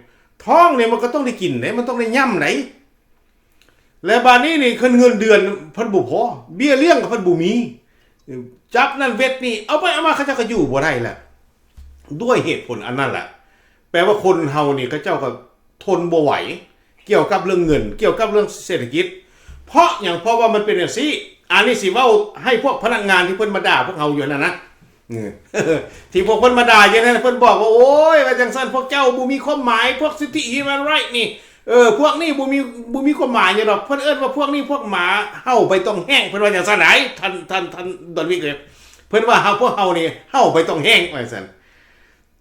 ທ້ອງນີ້ມັນກໍຕ້ອງໄດ້ກິນເດ້ ມັນຕ້ອງໄດ້ຫຍ້ຳໃດ. ແລະບາດນີ້ນີ້ ຄັນເງິນເດືອນເພິ່ນບໍ່ພໍ ເບ້ຍລ້ຽງກໍເພິ່ນບໍ່ມີ ຈັບນັ້ນເວັດນີ້ ເອົາໄປເອົາມາເຂົາເຈົ້າກໍຢູ່ບໍ່ໄດ້ແລ້ວ. ດ້ວຍເຫດຜົນອັນນັ້ນແຫຼະ ແປວ່າຄົນເຮົານີ້ເຂົາເຈົ້າກໍ ທົນບໍ່ໄຫວ ກ່ຽວກັບເລື່ອງເງິນ ກ່ຽວກັບເລື່ອງເສດຖະກິດ. ເພາະຫຍັງ? ເພາະວ່າມັນເປັນຈັ່ງຊີ້. ອັນນີ້ຊິເວົ້າໃຫ້ພວກພະນັກງານທີ່ເພິ່ນມາດ່າພວກເຮົາຢູ່ຫັ້ນນະ ທີ່ພວກເພິ່ນມາດ່າຢູ່ຫັ້ນ ເພິ່ນບອກວ່າ ໂອ້ຍ ວ່າຈັ່ງຊັ້ນ ພວກເຈົ້າບໍ່ມີຄວາມໝາຍ ພວກສິດທິ human right ນີ້ ເອີ ພວກນີ້ບໍ່ມີ ບໍ່ມີຄວາມໝາຍຫຍັງດອກ. ເພິ່ນເອີ້ນວ່າພວກນີ້ພວກໝາເຫົ່າໃບຕອງແຫ້ງ ເພິ່ນວ່າຈັ່ງຊັ້ນໃດ໋ ທ່ານ ທ່ານ ທ່ານດອນວິກເອີຍ. ເພິ່ນວ່າເຮົາ ພວກເຮົານີ້ເຫົ່າໃບຕອງແຫ້ງ ວ່າຊັ້ນ.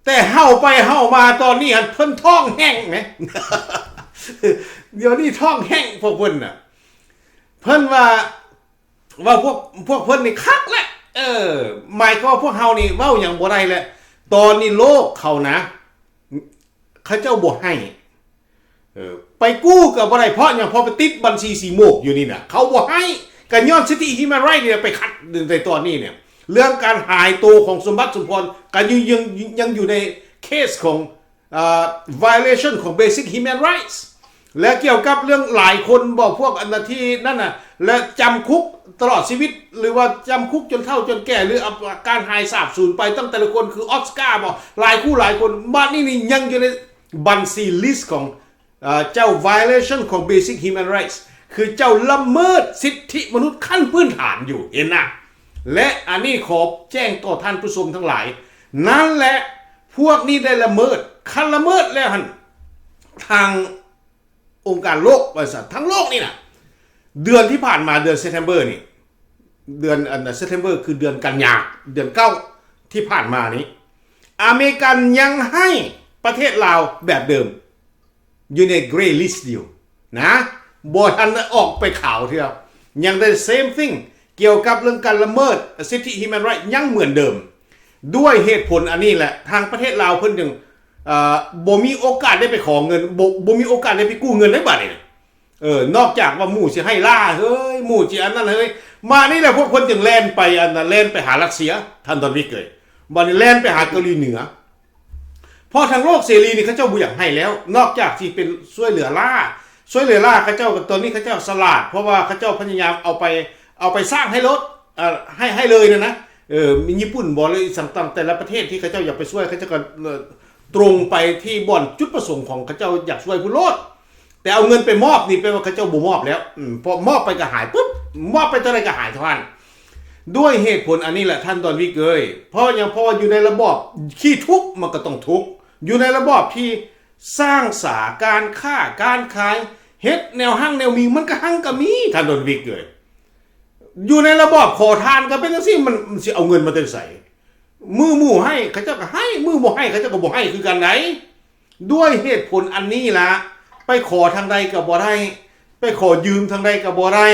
ແຕ່ເຫົ່າໄປເຫົ່າມາຕອນນີ້ຫັ້ນ ເພິ່ນທ້ອງແຫ້ງແໝ ດຽວນີ້ທ້ອງແຫ້ງພວກເພິ່ນນະ. ເພິ່ນວ່າ ວ່າພວກ ພວກເພິ່ນນີ້ຄັກແຫຼະ ເອີ ໝາຍຄວາມວ່າພວກເຮົານີ້ເວົ້າຫຍັງບໍ່ໄດ້ແລ້ວ. ຕອນນີ້ໂລກເຂົານະ ເຂົາເຈົ້າບໍ່ໃຫ້ ເອີ ໄປກູ້ກໍບໍ່ໄດ້ ເພາະຫຍັງ? ເພາະໄປຕິດບັນຊີສີໝວກຢູ່ນີ້ນະ ເຂົາບໍ່ໃຫ້ ກໍຍ້ອນສິດທິ human right ນີ້ໄປຂັດໃນຕອນນີ້ນີ້. ເລື່ອງການຫາຍໂຕຂອງສົມບັດ ສົມພອນ ກໍຍັງ ຍັງ ຍັງຢູ່ໃນເຄສຂອງ ອ່າ violation ຂອງ basic human rights ແລະ ກ່ຽວກັບເລື່ອງຫຼາຍຄົນບໍ ພວກອັນນະທີ່ນັ້ນນະ ແລະ ຈຳຄຸກຕະຫຼອດຊີວິດ ຫຼືວ່າຈຳຄຸກຈົນເຖົ້າຈົນແກ່ ຫຼື ອາ ການຫາຍສາບສູນໄປ ຕັ້ງແຕ່ລະຄົນ ຄືອອສກາບໍ ຫຼາຍຄູ່ຫຼາຍຄົນ. ບັດນີ້ນີ້ຍັງຢູ່ໃນ ບັນຊີ list ຂອງ ເອີ ເຈົ້າ violation ຂອງ basic human rights ຄືເຈົ້າລະເມີດສິດທິມະນຸດຂັ້ນພື້ນຖານຢູ່ ເຫັນນະ. ແລະ ອັນນີ້ຂໍແຈ້ງຕໍ່ທ່ານຜູ້ຊົມທັງຫຼາຍ ນັ້ນແຫຼະ ພວກນີ້ໄດ້ລະເມີດ. ຄັນລະເມີດແລ້ວຫັ້ນ ທາງອົງການໂລກ ວ່າຊັ້ນ ທັງໂລກນີ້ນະ ເດືອນທີ່ຜ່ານມາ ເດືອນ September ນີ້ ເດືອນ ອັນ September ຄືເດືອນກັນຍາ ເດືອນເກົ້າ ທີ່ຜ່ານມານີ້ ອາເມລິກັນຍັງໃຫ້ປະເທດລາວແບບເດີມ ຢູ່ໃນ grey list ຢູ່ນະ ບໍ່ທັນໄດ້ອອກໄປຂາວເທື່ອ ຍັງໄດ້ same thing ກ່ຽວກັບເລື່ອງການລະເມີດສິດທິ human right ຍັງເໝືອນເດີມ. ດ້ວຍເຫດຜົນອັນນີ້ແຫຼະ ທາງປະເທດລາວເພິ່ນຈຶ່ງ ເອີ ບໍ່ມີໂອກາດໄດ້ໄປຂໍເງິນ ບໍ່ ບໍ່ມີໂອກາດໄດ້ໄປກູ້ເງິນໃນບາດນີ້. ເອີ ນອກຈາກວ່າໝູ່ຊິໃຫ້ລ້າເຮີ້ຍ ໝູ່ຊິອັນນັ້ນເຮີ້ຍ ມານີ້ແຫຼະ ພວກເພິ່ນຈຶ່ງແລ່ນໄປ ອັນນັ້ນ ແລ່ນໄປຫາຣັດເຊຍ ທ່ານດອນວິກເອີຍ. ບັດນີ້ແລ່ນໄປຫາເກົາຫຼີເໜືອ ເພາະທາງໂລກເສລີນີ້ເຂົາເຈົ້າບໍ່ຢາກໃຫ້ແລ້ວ ນອກຈາກຊິເປັນຊ່ວຍເຫຼືອລ້າ ຊ່ວຍເຫຼືອລ້າ ເຂົາເຈົ້າ ຕອນນີ້ເຂົາເຈົ້າສະຫຼາດ ເພາະວ່າເຂົາເຈົ້າພະຍາຍາມເອົາໄປ ເອົາໄປສ້າງໃຫ້ລົດ ເອີ ໃຫ້ ໃຫ້ເລີຍນັ້ນນະ. ເອີ ຍີ່ປຸ່ນບໍ ຫຼືອີ່ສັງຕ່າງ ແຕ່ລະປະເທດທີ່ເຂົາເຈົ້າຢາກໄປຊ່ວຍ ເຂົາເຈົ້າກໍ ເອີ ຕົງໄປທີ່ບ່ອນຈຸດປະສົງຂອງເຂົາເຈົ້າຢາກຊ່ວຍພຸ້ນໂລດ. ແຕ່ເອົາເງິນໄປມອບນີ້ ແປວ່າເຂົາເຈົ້າບໍ່ມອບແລ້ວ. ອືມ ເພາະມອບໄປກໍຫາຍປຶບ ມອບໄປເທົ່າໃດກໍຫາຍເທົ່ານັ້ນ. ດ້ວຍເຫດຜົນອັນນີ້ແຫຼະ ທ່ານດອນວິກເອີຍ. ເພາະຫຍັງ? ເພາະວ່າຢູ່ໃນລະບອບທີ່ທຸກ ມັນກໍຕ້ອງທຸກ. ຢູ່ໃນລະບອບທີ່ສ້າງສາການຄ້າການຂາຍ ເຮັດແນວຮັ່ງແນວມີ ມັນກໍຮັ່ງກໍມີ ທ່ານດອນວິກເອີຍ. ຢູ່ໃນລະບອບຂໍທານກໍເປັນຈັ່ງຊີ້ ມັນ ມັນຊິເອົາເງິນມາແຕ່ໃສ? ມື້ໝູ່ໃຫ້ ເຂົາເຈົ້າກໍໃຫ້ ມື້ບໍ່ໃຫ້ ເຂົາເຈົ້າກໍບໍ່ໃຫ້ຄືກັນໃດ໋. ດ້ວຍເຫດຜົນອັນນີ້ລະ ໄປຂໍທາງໃດກໍບໍ່ໄດ້ ໄປຂໍຢືມທາງໃດກໍບໍ່ໄດ້.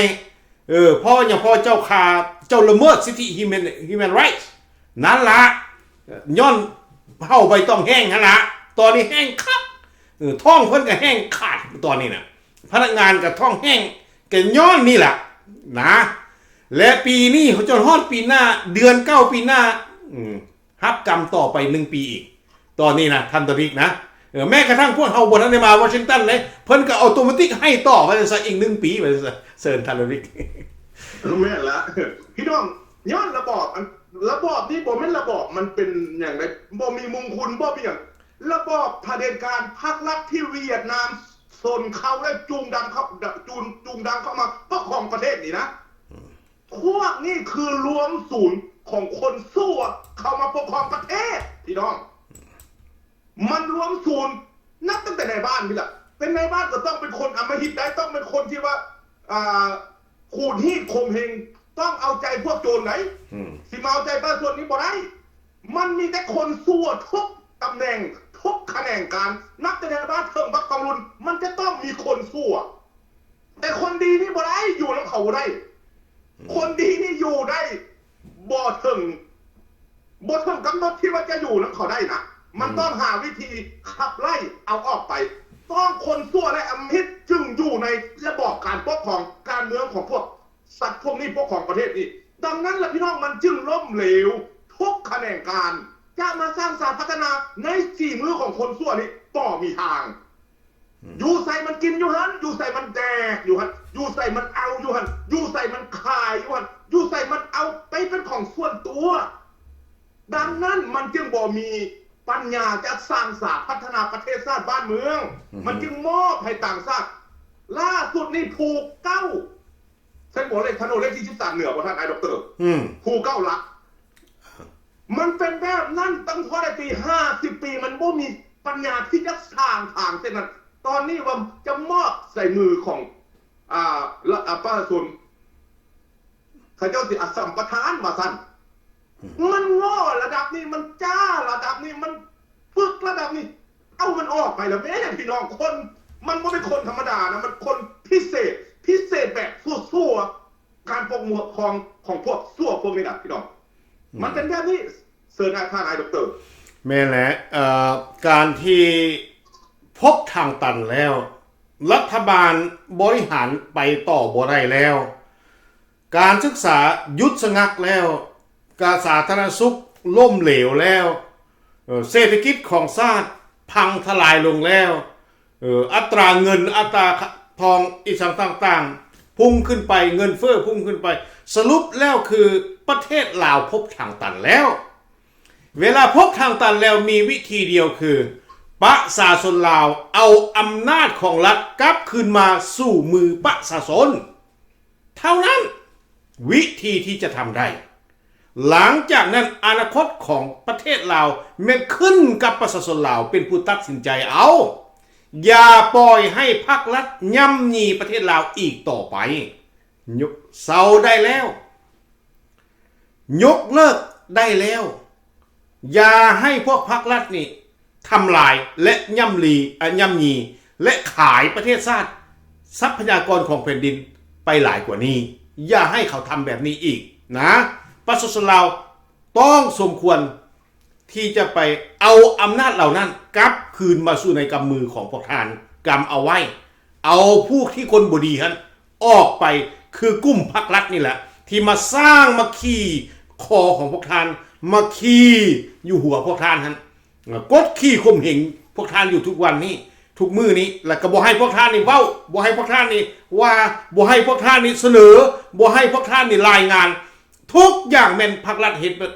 ເອີ ເພາະຫຍັງ? ເພາະເຈົ້າຂ້າ ເຈົ້າລະເມີດສິດທິ human human rights ນັ້ນລະ. ຍ້ອນເຮົາໃບຕອງແຫ້ງຫັ້ນລະ ຕອນນີ້ແຫ້ງຄັກ. ເອີ ທ້ອງເພິ່ນກໍແຫ້ງຂາດຕອນນີ້ນະ ພະນັກງານກໍທ້ອງແຫ້ງ ກໍຍ້ອນນີ້ລະນະ. ແລະ ປີນີ້ຈົນຮອດປີໜ້າ ເດືອນເກົ້າປີໜ້າ ອືມ ຮັບກຳຕໍ່ໄປໜຶ່ງປີອີກ ຕອນນີ້ນະ ທ່ານດອນວິກນະ. ເອີ ແມ້ກະທັ່ງພວກເຮົາບໍ່ທັນໄດ້ມາວໍຊິງຕັນເລີຍ ເພິ່ນກໍເອົາໂຕມາຕິກໃຫ້ຕໍ່ ວ່າຊັ້ນຊະ ອີກໜຶ່ງປີ ວ່າຊັ້ນຊະ. ເຊີນທ່ານດອນວິກ. ແມ່ນລະ ພີ່ນ້ອງ ຍ້ອນລະບອບ ອັນ ລະບອບນີ້ບໍ່ແມ່ນລະບອບ ມັນເປັນຫຍັງໃດ ບໍ່ມີມຸງຄຸນ ບໍ່ມີຫຍັງ. ລະບອບຜະເດັດການພັກລັດທີ່ຫວຽດນາມຊົນເຂົ້າ ແລະ ຈູງດັງເຂົ້າ ຈູງ ຈູງດັງເຂົ້າມາປົກຄອງປະເທດນີ້ນະ ພວກນີ້ຄືລວມສູນຂອງຄົນຊົ່ວເຂົ້າມາປົກຄອງປະເທດ ພີ່ນ້ອງ. ມັນລວມສູນນັບຕັ້ງແຕ່ນາຍບ້ານພຸ້ນລະ. ເປັນນາຍບ້ານກໍຕ້ອງເປັນຄົນອຳມະຫິດໄດ໋ ຕ້ອງເປັນຄົນທີ່ວ່າ ອ່າ ຂູດຮີດຂົ່ມເຫງ ຕ້ອງເອົາໃຈພວກໂຈນໄດ໋. ອືມ ຊິມາເອົາໃຈປະຊາຊົນນີ້ບໍ່ໄດ້. ມັນມີແຕ່ຄົນຊົ່ວທຸກຕຳແໜ່ງ ທຸກຂະແໜງການ ນັບແຕ່ນາຍບ້ານເຖິງບັກຕຳລຸນ ມັນຈະຕ້ອງມີຄົນຊົ່ວ. ແຕ່ຄົນດີນີ້ບໍ່ໄດ້ ຢູ່ນຳເຂົາບໍ່ໄດ້. ອືມ ຄົນດີນີ້ຢູ່ໄດ້ບໍ່ເຖິງ ບໍ່ເຖິງກຳນົດທີ່ວ່າຈະຢູ່ນຳເຂົາໄດ້ນະ. ມັນ ອືມ ຕ້ອງຫາວິທີຂັບໄລ່ເອົາອອກໄປ. ຕ້ອງຄົນຊົ່ວ ແລະ ອຳມະຫິດຈຶ່ງຢູ່ໃນລະບອບການປົກຄອງການເມືອງຂອງພວກສັດພວກນີ້ປົກຄອງປະເທດນີ້. ດັ່ງນັ້ນລະ ພີ່ນ້ອງ ມັນຈຶ່ງລົ້ມເຫຼວທຸກຂະແໜງການ. ຈະມາສ້າງສາພັດທະນາໃນສີມືຂອງຄົນຊົ່ວນີ້ບໍ່ມີທາງ. ອືມ ຢູ່ໃສມັນກິນຢູ່ຫັ້ນ ຢູ່ໃສມັນແດກຢູ່ຫັ້ນ ຢູ່ໃສມັນເອົາຢູ່ຫັ້ນ ຢູ່ໃສມັນຂາຍຢູ່ຫັ້ນ ຢູ່ໃສມັນເອົາໄປເປັນຂອງສ່ວນຕົວ. ດັ່ງນັ້ນມັນຈຶ່ງບໍ່ມີປັນຍາຈະສ້າງສາພັດທະນາປະເທດຊາດບ້ານເມືອງ. ອືຮຶ ມັນຈຶ່ງມອບໃຫ້ຕ່າງຊາດ. ລ່າສຸດນີ້ພູເກົ້າ ເຊິ່ງບໍ່ເລກ ຖະໜົນເລກທີສິບສາມເໜືອບໍ່ ທ່ານອ້າຍດັອກເຕີ? ອືມ ພູເກົ້າຫຼັກ ມັນເປັນແບບນັ້ນຕັ້ງແຕ່ໃນປີຫ້າສິບປີ ມັນບໍ່ມີປັນຍາທີ່ຈະສ້າງທາງເສັ້ນນັ້ນ. ຕອນນີ້ວ່າຈະມອບໃສ່ມືຂອງ ອ່າ ລະ ອ່າ ປະຊາຊົນ ເຂົາເຈົ້າຊິ ອາ ສຳປະທານວ່າຊັ້ນ. ອືມ ມັນໂງ່ລະດັບນີ້ ມັນຈ້າລະດັບນີ້ ມັນປຶກລະດັບນີ້ ເອົາມັນອອກໄປລະແມ້ ພີ່ນ້ອງ. ຄົນ ມັນບໍ່ແມ່ນຄົນທຳມະດານະ ມັນຄົນພິເສດ ພິເສດແບບຊົ່ວໆ ການປົກຄອງຂອງພວກຊົ່ວພວກນີ້ນະ ພີ່ນ້ອງ. ອືມ ມັນເປັນແບບນີ້ ເຊີນທ່ານອ້າຍດັອກເຕີ. ແມ່ນແຫຼະ ເອີ ການທີ່ພົບທາງຕັນແລ້ວ ລັດຖະບານບໍລິຫານໄປຕໍ່ບໍ່ໄດ້ແລ້ວ ການສຶກສາຢຸດຊະງັກແລ້ວ, ການສາທາລະນະສຸກລົ້ມເຫຼວແລ້ວ, ເອີ ເສດຖະກິດຂອງຊາດພັງທະລາຍລົງແລ້ວ, ເອີ ອັດຕາເງິນ, ອັດຕາທອງ, ອີ່ສັງຕ່າງໆ ພຸ່ງຂຶ້ນໄປ, ເງິນເຟີ້ພຸ່ງຂຶ້ນໄປ, ສະຫຼຸບແລ້ວຄືປະເທດລາວພົບທາງຕັນແລ້ວ. ເວລາພົບທາງຕັນແລ້ວມີວິທີດຽວຄື ປະຊາຊົນລາວເອົາອຳນາດຂອງລັດກັບຄືນມາສູ່ມືປະຊາຊົນ. ເທົ່ານັ້ນ ວິທີທີ່ຈະທຳໄດ້. ຫຼັງຈາກນັ້ນ ອະນາຄົດຂອງປະເທດລາວແມ່ນຂຶ້ນກັບປະຊາຊົນລາວເປັນຜູ້ຕັດສິນໃຈເອົາ. ຢ່າປ່ອຍໃຫ້ພັກລັດຍ່ຳຢີປະເທດລາວອີກຕໍ່ໄປ. ຍົກ ເຊົາໄດ້ແລ້ວ. ຍົກເລີກໄດ້ແລ້ວ. ຢ່າໃຫ້ພວກພັກລັດນີ້ທຳລາຍ ແລະ ຍ່ຳລີ ອະ ຍ່ຳຢີ ແລະ ຂາຍປະເທດຊາດ ຊັບພະຍາກອນຂອງແຜ່ນດິນໄປຫຼາຍກວ່ານີ້. ຢ່າໃຫ້ເຂົາທຳແບບນີ້ອີກນະ. ປະຊາຊົນລາວຕ້ອງສົມຄວນທີ່ຈະໄປເອົາອຳນາດເຫຼົ່ານັ້ນກັບຄືນມາສູ່ໃນກຳມືຂອງພວກທ່ານ ກຳເອົາໄວ້. ເອົາພວກທີ່ຄົນບໍ່ດີຫັ້ນອອກໄປ ຄືກຸ່ມພັກລັດນີ້ແຫຼະ ທີ່ມາສ້າງມາຂີ່ຄໍຂອງພວກທ່ານ ມາຂີ່ຢູ່ຫົວພວກທ່ານຫັ້ນ ກົດຂີ່ຂົ່ມເຫງພວກທ່ານຢູ່ທຸກວັນນີ້ ທຸກມື້ນີ້ ແລ້ວກໍບໍ່ໃຫ້ພວກທ່ານນີ້ເວົ້າ ບໍ່ໃຫ້ພວກທ່ານນີ້ວ່າ ບໍ່ໃຫ້ພວກທ່ານນີ້ສະເໜີ ບໍ່ໃຫ້ພວກທ່ານນີ້ລາຍງານ. ທຸກຢ່າງແມ່ນພັກລັດເຮັດເບິດ.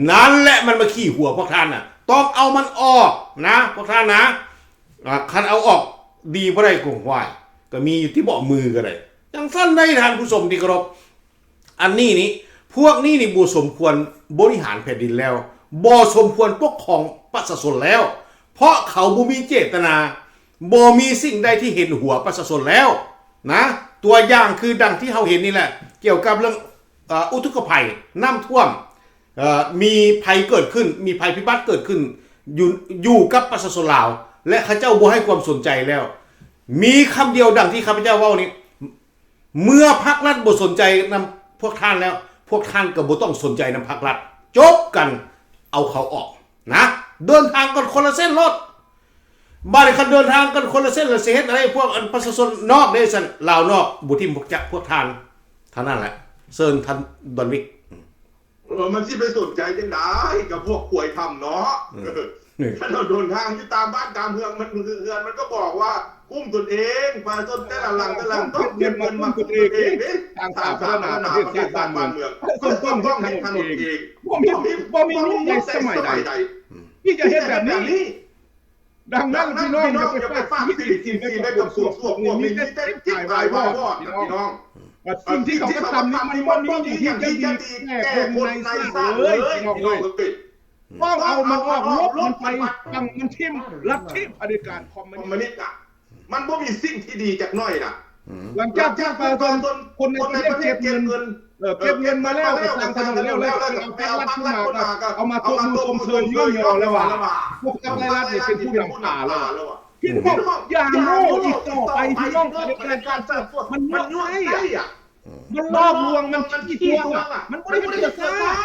ນັ້ນແຫຼະມັນມາຂີ່ຫົວພວກທ່ານນະ ຕ້ອງເອົາມັນອອກນະ ພວກທ່ານນະ. ອາ ຄັນເອົາອອກດີບໍ່ໄດ້ກໍຫວາຍ ກໍມີຢູ່ຕິເບາະ ມືກໍໄດ້. ຈັ່ງຊັ້ນໃດ ທ່ານຜູ້ຊົມທີ່ເຄົາລົບ, ອັນນີ້ນີ້ ພວກນີ້ນີ້ບໍ່ສົມຄວນບໍລິຫານແຜ່ນດິນແລ້ວ, ບໍ່ສົມຄວນປົກຄອງປະຊາຊົນແລ້ວ, ເພາະເຂົາບໍ່ມີເຈດຕະນາ, ບໍ່ມີສິ່ງໃດທີ່ເຫັນຫົວປະຊາຊົນແລ້ວນະ. ຕົວຢ່າງຄືດັ່ງທີ່ເຮົາເຫັນນີ້ແຫຼະ, ກ່ຽວກັບເລື່ອງ ເອີ ອຸທົກກະໄພ, ນ້ຳຖ້ວມ, ເອີ ມີໄພເກີດຂຶ້ນ, ມີໄພພິບັດເກີດຂຶ້ນ ຢູ່ ຢູ່ກັບປະຊາຊົນລາວ ແລະ ເຂົາເຈົ້າບໍ່ໃຫ້ຄວາມສົນໃຈແລ້ວ. ມີຄຳດຽວດັ່ງທີ່ຂ້າພະເຈົ້າເວົ້ານີ້, ເມື່ອພັກລັດບໍ່ສົນໃຈນຳພວກທ່ານແລ້ວ, ພວກທ່ານກໍບໍ່ຕ້ອງສົນໃຈນຳພັກລັດ. ຈົບກັນ, ເອົາເຂົາອອກນະ. ເດີນທາງກັນຄົນລະເສັ້ນໂລດ. ບາດນີ້ຄັນເດີນທາງກັນຄົນລະເສັ້ນແລ້ວ ຊິເຮັດໃຫ້ພວກອັນປະຊາຊົນນອກເດ້ຊັ້ນ, ລາວນອກບໍ່ຖິ້ມພວກຈະ ພວກທ່ານ. ເທົ່ານັ້ນແຫຼະ. ເຊີນທ່ານດອນວິກ. ເອີ ມັນຊິໄປສົນໃຈຈັ່ງໃດກັບພວກຄວາຍຖ້ຳເນາະ. ອືມ ເອີ ຄັນເຮົາເດີນທາງຢູ່ຕາມບ້ານຕາມເຮືອນ ມັນ ເຮືອນມັນກໍບອກວ່າ ຄຸ້ມຕົນເອງ, ປະຊາຊົນແຕ່ລະຫຼັງແຕ່ລະຫຼັງຕ້ອງເກັບເງິນມາຄຸ້ມຕົນເອງເດ້, ສ້າງສາທາລະນະປະເທດຊາດບ້ານເມືອງ, ປະຊາຊົນຕ້ອງເຮັດຖະໜົນເອງ. ບໍ່ມີ ບໍ່ມີຍຸກໃດສະໄໝໃດ ອືມ ທີ່ຈະເຮັດແບບນີ້. ດັ່ງນັ້ນ ພີ່ນ້ອງຢ່າໄປຝາກຊີວິດຈິງໃສ່ກັບພວກພວກນີ້, ມີແຕ່ເຈັບຕາຍວາຍວອດ ພີ່ນ້ອງ. ແລະ ສິ່ງທີ່ເຂົາກະທຳນີ້ ມັນບໍ່ມີຢ່າງທີ່ຈະດີແກ່ຄົນໃນຊາດເລີຍ ພີ່ນ້ອງເອີຍ. ຕ້ອງເອົາມັນອອກ, ລົບມັນໄປ, ຝັງມັນຖິ້ມ. ລັດທິຜະເດັດການຄອມມູນິດ ມັນບໍ່ມີສິ່ງທີ່ດີຈັກໜ້ອຍນະ. ຫຼັງຈາກທີ່ປະຊາຊົນຄົນໃນປະເທດເກັບເງິນ ເອີ ເກັບເງິນມາແລ້ວ ກໍສ້າງຖະໜົນແລ້ວ ແລ້ວກໍໄປເອົາພັກລັດຂຶ້ນມາ ກໍເອົາມາຕົບມືຊົມເຊີຍຍ້ອນຍໍແລ້ວວ່າ ພວກລັດນີ້ເປັນຜູ້ນຳພາແລ້ວ. ພີ່ນ້ອງຢ່າໂງ່ອີກຕໍ່ໄປ ພີ່ນ້ອງ. ການເມືອງມັນຍົວະໄດ້ອະ, ມັນຫຼອກລວງ, ມັນຂີ້ຕົວະ, ມັນບໍ່ໄດ້ເພື່ອຊາດ.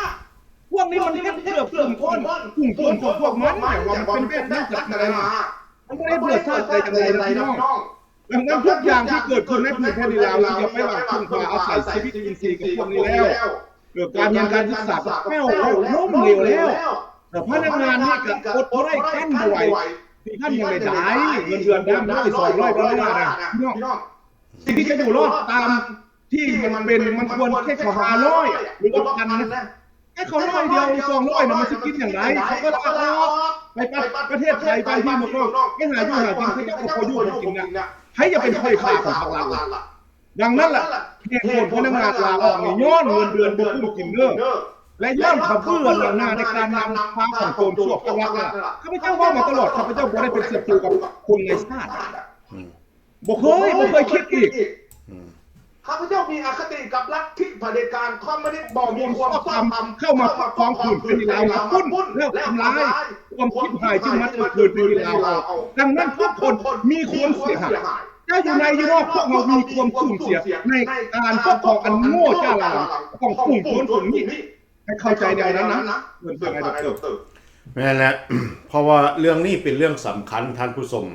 ພວກນີ້ມັນເຮັດເພື່ອກຸ່ມກ້ອນກຸ່ມໂຈນຂອງພວກມັນ, ແຕ່ວ່າມັນເປັນແບບນັ້ນຈາກໃດມາ? ມັນບໍ່ໄດ້ເພື່ອຊາດໃດຈັ່ງໃດນະ ພີ່ນ້ອງ. ດັ່ງນັ້ນ ທຸກຢ່າງທີ່ເກີດຂຶ້ນໃນພື້ນແຜ່ນດິນລາວ ຢ່າໄປຫວັງເພິ່ງພາອາໄສຊີວິດຈິງໃສ່ກັບພວກນີ້ແລ້ວ. ເອີ ການຮຽນການສຶກສາກໍແປ້ວແລ້ວ, ລົ້ມເຫຼວແລ້ວ. ເອີ ພະນັກງານນີ້ກໍອົດບໍ່ໄດ້, ກັ້ນບໍ່ໄຫວ, ຊິກັ້ນຈັ່ງໃດໄດ້? ເງິນເດືອນສາມຮ້ອຍ ສອງຮ້ອຍດອນລານະ ພີ່ນ້ອງ. ສິ່ງທີ່ຈະຢູ່ລອດຕາມທີ່ມັນເປັນ, ມັນຄວນແຄ່ເຂົາຫ້າຮ້ອຍ ຫຼືວ່າພັນນະ. ແຕ່ເຂົາຮ້ອຍດຽວ ສອງຮ້ອຍນະ ມັນຊິກິນຫຍັງໄດ້? ເຂົາກໍລາອອກໄປປະ ປະເທດໄທ ບ້ານພີ່ເມືອງນ້ອງ ໄປຫາຢູ່ຫາກິນ, ເຂົາເຈົ້າກໍພໍຢູ່ພໍກິນນະ. ໃຜຈະເປັນຂ້ອຍຂ້າຂອງພວກລາວ? ດັ່ງນັ້ນລະ ເຫດຜົນພະນັກງານລາອອກນີ້ ຍ້ອນເງິນເດືອນບໍ່ກຸ້ມກິນເດີ ແລະ ຍ້ອນເຂົາເບື່ອໜັງໜ້າໃນການນຳພາຂອງໂຈນຊົ່ວພວກລັດ. ຂ້າພະເຈົ້າເວົ້າມາຕະຫຼອດ, ຂ້າພະເຈົ້າບໍ່ໄດ້ເປັນສັດຕູກັບຄົນໃນຊາດ. ອືມ. ບໍ່ເຄີຍ, ບໍ່ເຄີຍຄິດອີກ. ອືມ. ຂ້າພະເຈົ້າມີອະຄະຕິກັບລັດທິຜະເດັດການຄອມມູນິດບໍ່ມີຄວາມຊອບທຳ ເຂົ້າມາປົກຄອງພື້ນແຜ່ນດິນລາວ ມາປຸ້ນແລ້ວທຳລາຍຄວາມຄິດຮ້າຍທີ່ມັນເກີດຂຶ້ນໃນລາວເຮົາ. ດັ່ງນັ້ນ ທຸກຄົນມີຄວາມເສຍຫາຍ. ເຈົ້າຢູ່ໃນຢູ່ນອກ, ພວກເຮົາມີຄວາມສູນເສຍໃນການປົກຄອງອັນໂງ່ຈ້າຫຼາຍຂອງຝູງຊົນກຸ່ມນີ້. ໃຫ້ເຂົ້າໃຈແນວນັ້ນນະ ເພິ່ນວ່າໄງ ດອກເຕີ? ແມ່ນແຫຼະ ເພາະວ່າເລື່ອງນີ້ເປັນເລື່ອງສຳຄັນ ທ່ານຜູ້ຊົມ.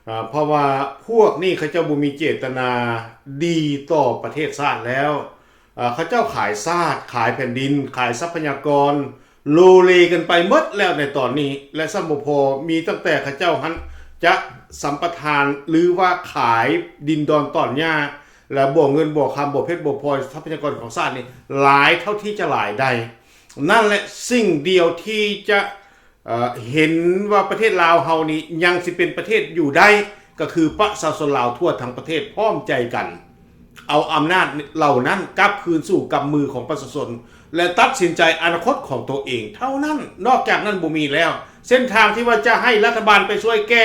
ເອີ ເພາະວ່າພວກນີ້ເຂົາເຈົ້າບໍ່ມີເຈດຕະນາດີຕໍ່ປະເທດຊາດແລ້ວ. ເອີ ເຂົາເຈົ້າຂາຍຊາດ, ຂາຍແຜ່ນດິນ, ຂາຍຊັບພະຍາກອນ, ໂລເລກັນໄປໝົດແລ້ວໃນຕອນນີ້ ແລະ ຊ້ຳບໍ່ພໍ ມີຕັ້ງແຕ່ເຂົາເຈົ້າຫັ້ນຈະສຳປະທານ ຫຼືວ່າຂາຍດິນດອນຕອນຫຍ້າ ແລະ ບໍ່ເງິນບໍ່ຄຳ ບໍ່ເພັດບໍ່ພອຍ ຊັບພະຍາກອນຂອງຊາດນີ້ຫຼາຍເທົ່າທີ່ຈະຫຼາຍໄດ້. ນັ້ນແຫຼະ ສິ່ງດຽວທີ່ຈະ ເອີ ເຫັນວ່າປະເທດລາວເຮົານີ້ຍັງຊິເປັນປະເທດຢູ່ໄດ້ ກໍຄືປະຊາຊົນລາວທົ່ວທັງປະເທດພ້ອມໃຈກັນ ເອົາອຳນາດເຫຼົ່ານັ້ນກັບຄືນສູ່ກຳມືຂອງປະຊາຊົນ ແລະ ຕັດສິນໃຈອະນາຄົດຂອງໂຕເອງເທົ່ານັ້ນ. ນອກຈາກນັ້ນບໍ່ມີແລ້ວ. ເສັ້ນທາງທີ່ວ່າຈະໃຫ້ລັດຖະບານໄປຊ່ວຍແກ້,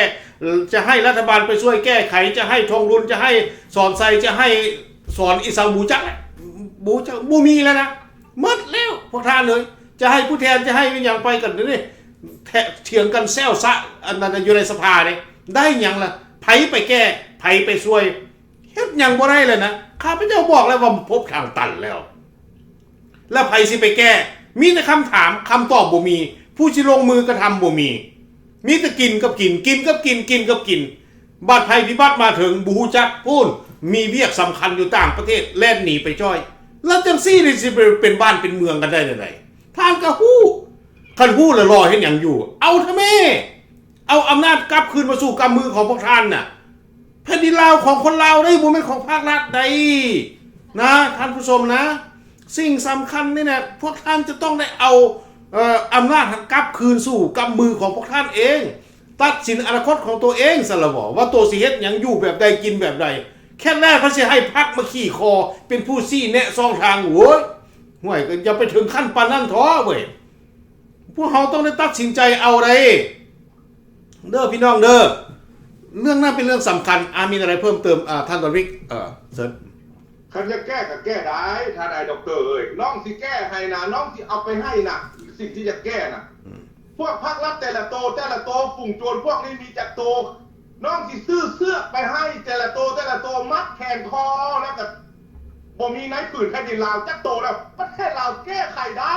ຈະໃຫ້ລັດຖະບານໄປຊ່ວຍແກ້ໄຂ, ຈະໃຫ້ທອງລຸນ, ຈະໃຫ້ສອນໄຊ, ຈະໃຫ້ສອນອີສັງ ບໍ່ຈັກແຫຼະ, ບໍ່ຈັກ, ບໍ່ມີແລ້ວນະ. ໝົດແລ້ວພວກທ່ານເອີຍ. ຈະໃຫ້ຜູ້ແທນ ຈະໃຫ້ອີຫຍັງໄປກັນນີ້ ຖຽງກັນແຊວຊະ ອັນນັ້ນຢູ່ໃນສະພານີ້ ໄດ້ຫຍັງລະ? ໃຜໄປແກ້? ໃຜໄປຊ່ວຍ? ເຮັດຫຍັງບໍ່ໄດ້ເລີຍນະ. ຂ້າພະເຈົ້າບອກແລ້ວວ່າພົບທາງຕັນແລ້ວ. ແລ້ວໃຜຊິໄປແກ້? ມີແຕ່ຄຳຖາມ, ຄຳຕອບບໍ່ມີ. ຜູ້ຊິລົງມືກະທຳບໍ່ມີ. ມີແຕ່ກິນກັບກິນ, ກິນກັບກິນ, ກິນກັບກິນ. ບາດໄພພິບັດມາເຖິງ ບໍ່ຮູ້ຈັກ, ພຸ້ນ ມີວຽກສຳຄັນຢູ່ຕ່າງປະເທດ ແລ່ນໜີໄປຈ້ອຍ. ແລ້ວຈັ່ງຊີ້ນີ້ຊິໄປເປັນບ້ານເປັນເມືອງກັນໄດ້ແນວໃດ? ທ່ານກໍຮູ້, ຄັນຮູ້ແລ້ວລໍເຮັດຫຍັງຢູ່? ເອົາທະແມ້ ເອົາອຳນາດກັບຄືນມາສູ່ກຳມືຂອງພວກທ່ານນະ. ແຜ່ນດິນລາວຂອງຄົນລາວເດ້, ບໍ່ແມ່ນຂອງພາກລັດໃດນະ ທ່ານຜູ້ຊົມນະ. ສິ່ງສຳຄັນນີ້ນະ ພວກທ່ານຈະຕ້ອງໄດ້ເອົາ ເອີ ອຳນາດຫັ້ນກັບຄືນສູ່ກຳມືຂອງພວກທ່ານເອງ, ຕັດສິນອະນາຄົດຂອງໂຕເອງຊັ້ນລະບໍ ວ່າໂຕຊິເຮັດຫຍັງ, ຢູ່ແບບໃດ, ກິນແບບໃດ. ແຄ່ແລ້ວເພິ່ນຊິໃຫ້ພັກມາຂີ່ຄໍເປັນຜູ້ຊີ້ແນະຊ່ອງທາງ. ໂອ້ຍ ຫ້ວຍ ກໍຢ່າໄປເຖິງຂັ້ນປານນັ້ນເຖາະເວີຍ. ພວກເຮົາຕ້ອງໄດ້ຕັດສິນໃຈເອົາໃດເດີພີ່ນ້ອງເດີ. ເລື່ອງນັ້ນເປັນເລື່ອງສຳຄັນ. ອາ ມີແນວໃດເພີ່ມເຕີມ ອາ ທ່ານດອນວິກ? ເອີ ເຊີນ. ຄັນຢາກແກ້ກໍແກ້ໄດ້ ທ່ານອ້າຍດັອກເຕີເອີຍ. ນ້ອງຊິແກ້ໃຫ້ນະ ນ້ອງຊິເອົາໄປໃຫ້ນະ ສິ່ງທີ່ຢາກແກ້ນະ. ອືມ ພວກພາກລັດແຕ່ລະໂຕ ແຕ່ລະໂຕ ຝູງໂຈນພວກນີ້ມີຈັກໂຕ? ນ້ອງຊິຊື້ເຊືອກໄປໃຫ້ແຕ່ລະໂຕ ແຕ່ລະໂຕ ມັດແຂນຄໍ ແລ້ວກໍບໍ່ມີໃນຜືນແຜ່ນດິນລາວຈັກໂຕແລ້ວ. ປະເທດລາວແກ້ໄຂໄດ້.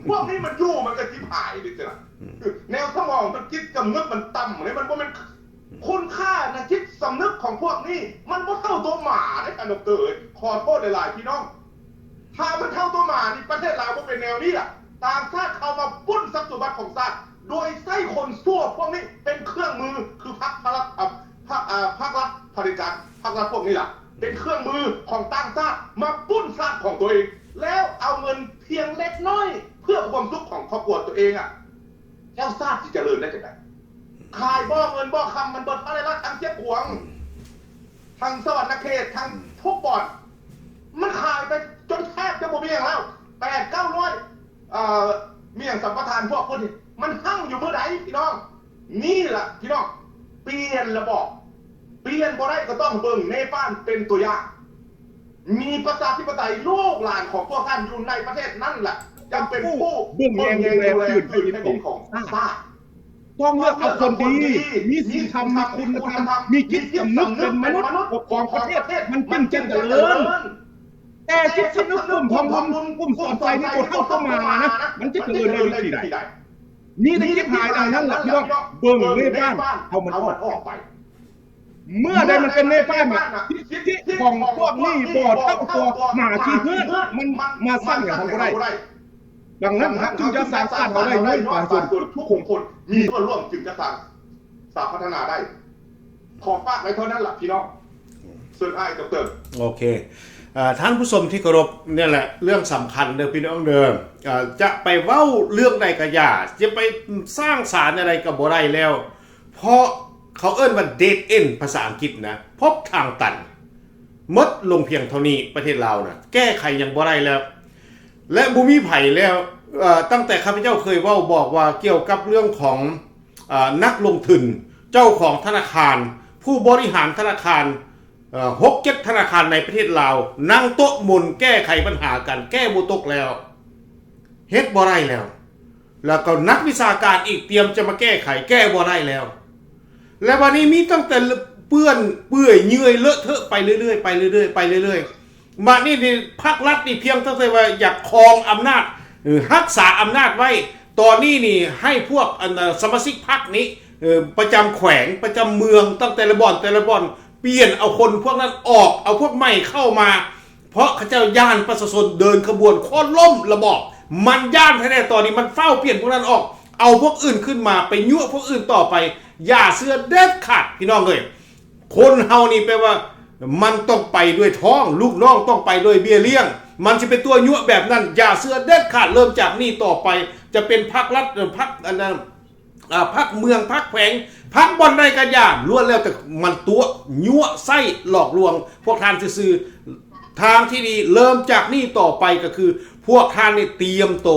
ພວກນີ້ມັນຢູ່ ມັນກໍຊິຫາຍໄປຊີ້ລະ. ອືມ ແນວສະໝອງມັນ ຈິດສຳນຶກມັນຕ່ຳເດ້ ມັນບໍ່ແມ່ນ ຄຸນຄ່າໃນຈິດສຳນຶກຂອງພວກນີ້ ມັນບໍ່ເທົ່າຕົວໝາເດ້ທ່ານດັອກເຕີເອີຍ. ຂໍໂທດຫຼາຍໆ ພີ່ນ້ອງ. ຖ້າມັນເທົ່າຕົວໝານີ້ ປະເທດລາວບໍ່ເປັນແນວນີ້ລະ. ຕ່າງຊາດເຂົ້າມາປຸ້ນຊັບສົມບັດຂອງຊາດ ໂດຍໃຊ້ຄົນຊົ່ວພວກນີ້ເປັນເຄື່ອງມື ຄືພັກພາກລັດ ເອີ ພາກ ເອີ ພາກລັດຜະເດັດການ ພາກລັດພວກນີ້ລະ ເປັນເຄື່ອງມືຂອງຕ່າງຊາດມາປຸ້ນຊາດຂອງຕົວເອງ ແລ້ວເອົາເງິນພຽງເລັກນ້ອຍເພື່ອຄວາມສຸກຂອງຄອບຄົວຕົວເອງອະ. ແລ້ວຊາດຊິຈະເລີນໄດ້ຈັ່ງໃດ? ຂາຍບໍ່ເງິນບໍ່ຄຳ ມັນເບິດພະລາຍລັດທາງຊຽງຂວາງ ທາງສະຫວັນນະເຂດ ທາງທຸກບ່ອນ ມັນຂາຍໄປຈົນແທບຈະບໍ່ມີຫຍັງແລ້ວ ແປດເກົ້າຮ້ອຍ ເອີ ມີຫຍັງສຳປະທານພວກເພິ່ນນີ້ ມັນຮັ່ງຢູ່ມື້ໃດພີ່ນ້ອງ? ນີ້ລະພີ່ນ້ອງ ປ່ຽນລະບອບ ປ່ຽນບໍ່ໄດ້ກໍຕ້ອງເບິ່ງເນປານເປັນຕົວຢ່າງ. ມີປະຊາທິປະໄຕ ລູກຫຼານຂອງພວກທ່ານຢູ່ໃນປະເທດນັ້ນລະ ຈະເປັນຜູ້ເບິ່ງແຍງດູແລ ແລະ ຟື້ນຟູແຜ່ນດິນຂອງຊາດ. ຕ້ອງເລືອກເອົາຄົນດີ ມີສິນທຳ ມີຄຸນນະທຳ ມີຈິດສຳນຶກເປັນມະນຸດ ປົກຄອງປະເທດ ມັນຈຶ່ງຈະຈະເລີນ. ແຕ່ຈິດສຳນຶກກຸ່ມທອງລຸນ ກຸ່ມສອນໄຊນີ້ ບໍ່ເທົ່າຕົວໝານະ ມັນຈະຈະເລີນໄດ້ວິທີໃດ? ມີແຕ່ຈິບຫາຍດັ່ງນັ້ນລະພີ່ນ້ອງ. ເບິ່ງເນປານ ເອົາມັນອອກໄປ. ເມື່ອໃດມັນເປັນເນປານນະ ສິດທິຂອງພວກນີ້ບໍ່ເທົ່າຕົວໝາຂີ້ເຮືອນ ມັນມາສ້າງຫຍັງເຮົາບໍ່ໄດ້. ດັ່ງນັ້ນ ເຮົາຈຶ່ງຈະສ້າງຊາດເຮົາໄດ້ ໂດຍປະຊາຊົນທຸກຄົນມີສ່ວນຮ່ວມ ຈຶ່ງຈະສ້າງຊາດພັດທະນາໄດ້. ຂໍຝາກໄວ້ເທົ່ານັ້ນລະພີ່ນ້ອງ. ເຊີນອ້າຍດອກເຕີ. ໂອເຄ ເອີ ທ່ານຜູ້ຊົມທີ່ເຄົາລົບ, ນີ້ແຫຼະເລື່ອງສຳຄັນເດີພີ່ນ້ອງເດີ. ເອີ ຈະໄປເວົ້າເລື່ອງໃດກໍຢ່າ, ຈະໄປສ້າງສານແນວໃດກໍບໍ່ໄດ້ແລ້ວ. ເພາະເຂົາເອີ້ນວ່າ ເດດເອັນ ພາສາອັງກິດນະ, ພົບທາງຕັນ. ໝົດລົງພຽງເທົ່ານີ້, ປະເທດລາວນະ ແກ້ໄຂຫຍັງບໍ່ໄດ້ແລ້ວ ແລະ ບໍ່ມີໃຜແລ້ວ. ເອີ ຕັ້ງແຕ່ຂ້າພະເຈົ້າເຄີຍເວົ້າບອກວ່າ ກ່ຽວກັບເລື່ອງຂອງ ເອີ ນັກລົງທຶນ, ເຈົ້າຂອງທະນາຄານ, ຜູ້ບໍລິຫານທະນາຄານ, ເອີ ຫົກເຈັດທະນາຄານໃນປະເທດລາວ ນັ່ງໂຕະມົນແກ້ໄຂບັນຫາກັນ, ແກ້ບໍ່ຕົກແລ້ວ. ເຮັດບໍ່ໄດ້ແລ້ວ. ແລ້ວກໍນັກວິຊາການອີກ ຕຽມຈະມາແກ້ໄຂ, ແກ້ບໍ່ໄດ້ແລ້ວ. ແລ້ວບັດນີ້ມີຕັ້ງແຕ່ເປື້ອນເປື່ອຍເຫຍື່ອຍເລາະເທາະໄປເລື້ອຍໆ ໄປເລື້ອຍໆ ໄປເລື້ອຍໆ. ບັດນີ້ນີ້ ພັກລັດນີ້ພຽງຕັ້ງແຕ່ວ່າຢາກຄອງອຳນາດ ຫຼື ຮັກສາອຳນາດໄວ້, ຕອນນີ້ນີ້ໃຫ້ພວກ ອັນ ສະມາຊິກພັກນີ້ ເອີ ປະຈຳແຂວງ ປະຈຳເມືອງ ຕັ້ງແຕ່ລະບ່ອນ ແຕ່ລະບ່ອນ ປ່ຽນເອົາຄົນພວກນັ້ນອອກ ເອົາພວກໃໝ່ເຂົ້າມາ ເພາະເຂົາເຈົ້າຢ້ານປະຊາຊົນເດີນຂະບວນໂຄ່ນລົ້ມລະບອບ. ມັນຢ້ານແທ້ໆ ຕອນນີ້ມັນຟ້າວປ່ຽນພວກນັ້ນອອກ ເອົາພວກອື່ນຂຶ້ນມາ ໄປຍົວະພວກອື່ນຕໍ່ໄປ. ຢ່າເຊື່ອເດັດຂາດ ພີ່ນ້ອງເອີຍ. ຄົນເຮົານີ້ແປວ່າ ມັນຕ້ອງໄປດ້ວຍທ້ອງ, ລູກນ້ອງຕ້ອງໄປດ້ວຍເບ້ຍລ້ຽງ. ມັນຊິເປັນຕົວຍົວະແບບນັ້ນ. ຢ່າເຊື່ອເດັດຂາດ. ເລີ່ມຈາກນີ້ຕໍ່ໄປ ຈະເປັນພັກລັດ ເອີ ພັກອັນນັ້ນ ອາ ພັກເມືອງ ພັກແຂວງ ພັກບ່ອນໃດກໍຢ່າ ລ້ວນແລ້ວແຕ່ມັນຕົວະ ຍົວະໃຊ້ ຫຼອກລວງພວກທ່ານຊື່ໆ. ທາງທີ່ດີເລີ່ມຈາກນີ້ຕໍ່ໄປກໍຄື ພວກທ່ານນີ້ຕຽມໂຕ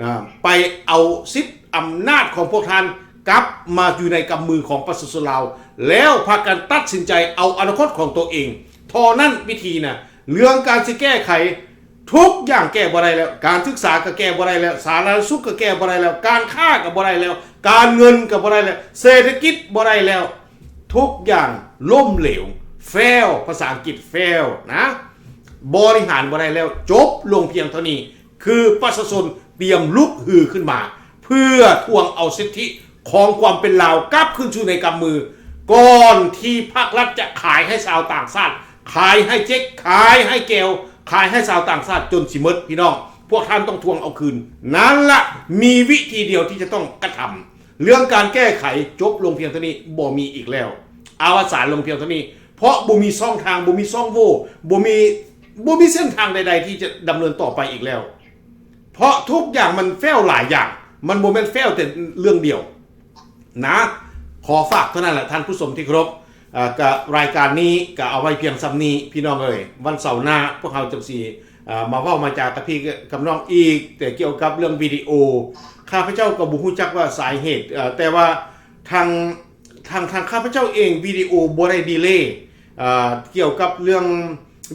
ອາ ໄປເອົາສິດອຳນາດຂອງພວກທ່ານກັບມາຢູ່ໃນກຳມືຂອງປະຊາຊົນລາວ ແລ້ວພາກັນຕັດສິນໃຈເອົາອະນາຄົດຂອງຕົວເອງເທົ່ານັ້ນ. ວິທີນະ ເລື່ອງການຊິແກ້ໄຂ ທຸກຢ່າງແກ້ບໍ່ໄດ້ແລ້ວ, ການສຶກສາກໍແກ້ບໍ່ໄດ້ແລ້ວ, ສາທາລະນະສຸກກໍແກ້ບໍ່ໄດ້ແລ້ວ, ການຄ້າກໍບໍ່ໄດ້ແລ້ວ, ການເງິນກໍບໍ່ໄດ້ແລ້ວ, ເສດຖະກິດບໍ່ໄດ້ແລ້ວ, ທຸກຢ່າງລົ້ມເຫຼວ, fail ພາສາອັງກິດ fail ນະ, ບໍລິຫານບໍ່ໄດ້ແລ້ວ, ຈົບລົງພຽງເທົ່ານີ້. ຄືປະຊາຊົນຕຽມລຸກຮືຂຶ້ນມາ ເພື່ອທວງເອົາສິດທິຂອງຄວາມເປັນລາວກັບຄືນສູ່ໃນກຳມື. ກ່ອນທີ່ພາກລັດຈະຂາຍໃຫ້ຊາວຕ່າງຊາດ, ຂາຍໃຫ້ເຈັກ, ຂາຍໃຫ້ແກວ, ຂາຍໃຫ້ຊາວຕ່າງຊາດຈົນຊິໝົດ, ພີ່ນ້ອງ, ພວກທ່ານຕ້ອງທວງເອົາຄືນ. ນັ້ນລະ ມີວິທີດຽວທີ່ຈະຕ້ອງກະທຳ. ເລື່ອງການແກ້ໄຂຈົບລົງພຽງເທົ່ານີ້, ບໍ່ມີອີກແລ້ວ, ອະວະສານລົງພຽງເທົ່ານີ້, ເພາະບໍ່ມີຊ່ອງທາງ, ບໍ່ມີຊ່ອງໂຫວ່, ບໍ່ມີ, ບໍ່ມີເສັ້ນທາງໃດໆທີ່ຈະດຳເນີນຕໍ່ໄປອີກແລ້ວ. ເພາະທຸກຢ່າງມັນ fail ຫຼາຍຢ່າງ, ມັນບໍ່ແມ່ນ fail ແຕ່ເລື່ອງດຽວນະ. ຂໍຝາກເທົ່ານັ້ນແຫຼະ ທ່ານຜູ້ຊົມທີ່ເຄົາລົບ. ອ່າ ກະລາຍການນີ້ກະເອົາໄວ້ພຽງສ່ຳນີ້ ພີ່ນ້ອງເອີຍ. ວັນເສົາໜ້າພວກເຮົາຈັ່ງຊິ ອ່າ ມາເວົ້າມາຈາກັບພີ່ກັບນ້ອງອີກ ແຕ່ກ່ຽວກັບເລື່ອງວິດີໂອ ຂ້າພະເຈົ້າກໍບໍ່ຮູ້ຈັກວ່າສາເຫດ ເອີ ແຕ່ວ່າທາງ ທາງ ທາງຂ້າພະເຈົ້າເອງ ວິດີໂອບໍ່ໄດ້ດີເລ ອ່າ ກ່ຽວກັບເລື່ອງ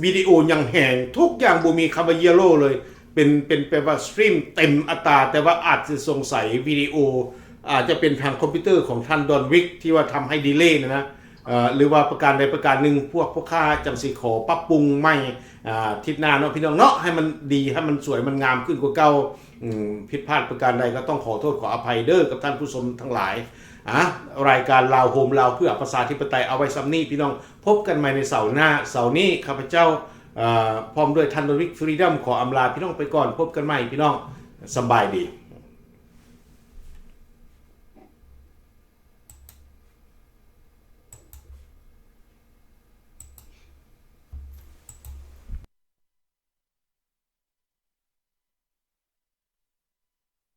ວິດີໂອຫຍັງແຮງ ທຸກຢ່າງບໍ່ມີຄຳວ່າ yellow ເລີຍ ເປັນ ເປັນແບບວ່າສະຕຣີມເຕັມອັດຕາ ແຕ່ວ່າອາດຈະສົງໄສວິດີໂອ ອາດຈະເປັນທາງຄອມພິວເຕີຂອງທ່ານ ດອນວິກ ທີ່ວ່າທຳໃຫ້ດີເລນັ້ນນະ ເອີ ຫຼືວ່າປະການໃດປະການໜຶ່ງ ພວກ ພວກຂ້າຈັ່ງຊິຂໍປັບປຸງໃໝ່ ອາ ທິດໜ້າເນາະ ພີ່ນ້ອງເນາະ ໃຫ້ມັນດີ ໃຫ້ມັນສວຍ ມັນງາມຂຶ້ນກວ່າເກົ່າ. ອືມ ຜິດພາດປະການໃດກໍຕ້ອງຂໍໂທດຂໍອະໄພເດີກັບທ່ານຜູ້ຊົມທັງຫຼາຍ. ອາ ລາຍການລາວໂຮມ ລາວເພື່ອປະຊາທິປະໄຕ ເອົາໄວ້ສ່ຳນີ້ ພີ່ນ້ອງ. ພົບກັນໃໝ່ໃນເສົາໜ້າ. ເສົານີ້ຂ້າພະເຈົ້າ ເອີ ພ້ອມດ້ວຍທ່ານ ດອນວິກ ຟຣີດອມ ຂໍອຳລາພີ່ນ້ອງໄປກ່ອນ. ພົບກັນໃໝ່ ພີ່ນ້ອງ. ສຳບາຍດີ.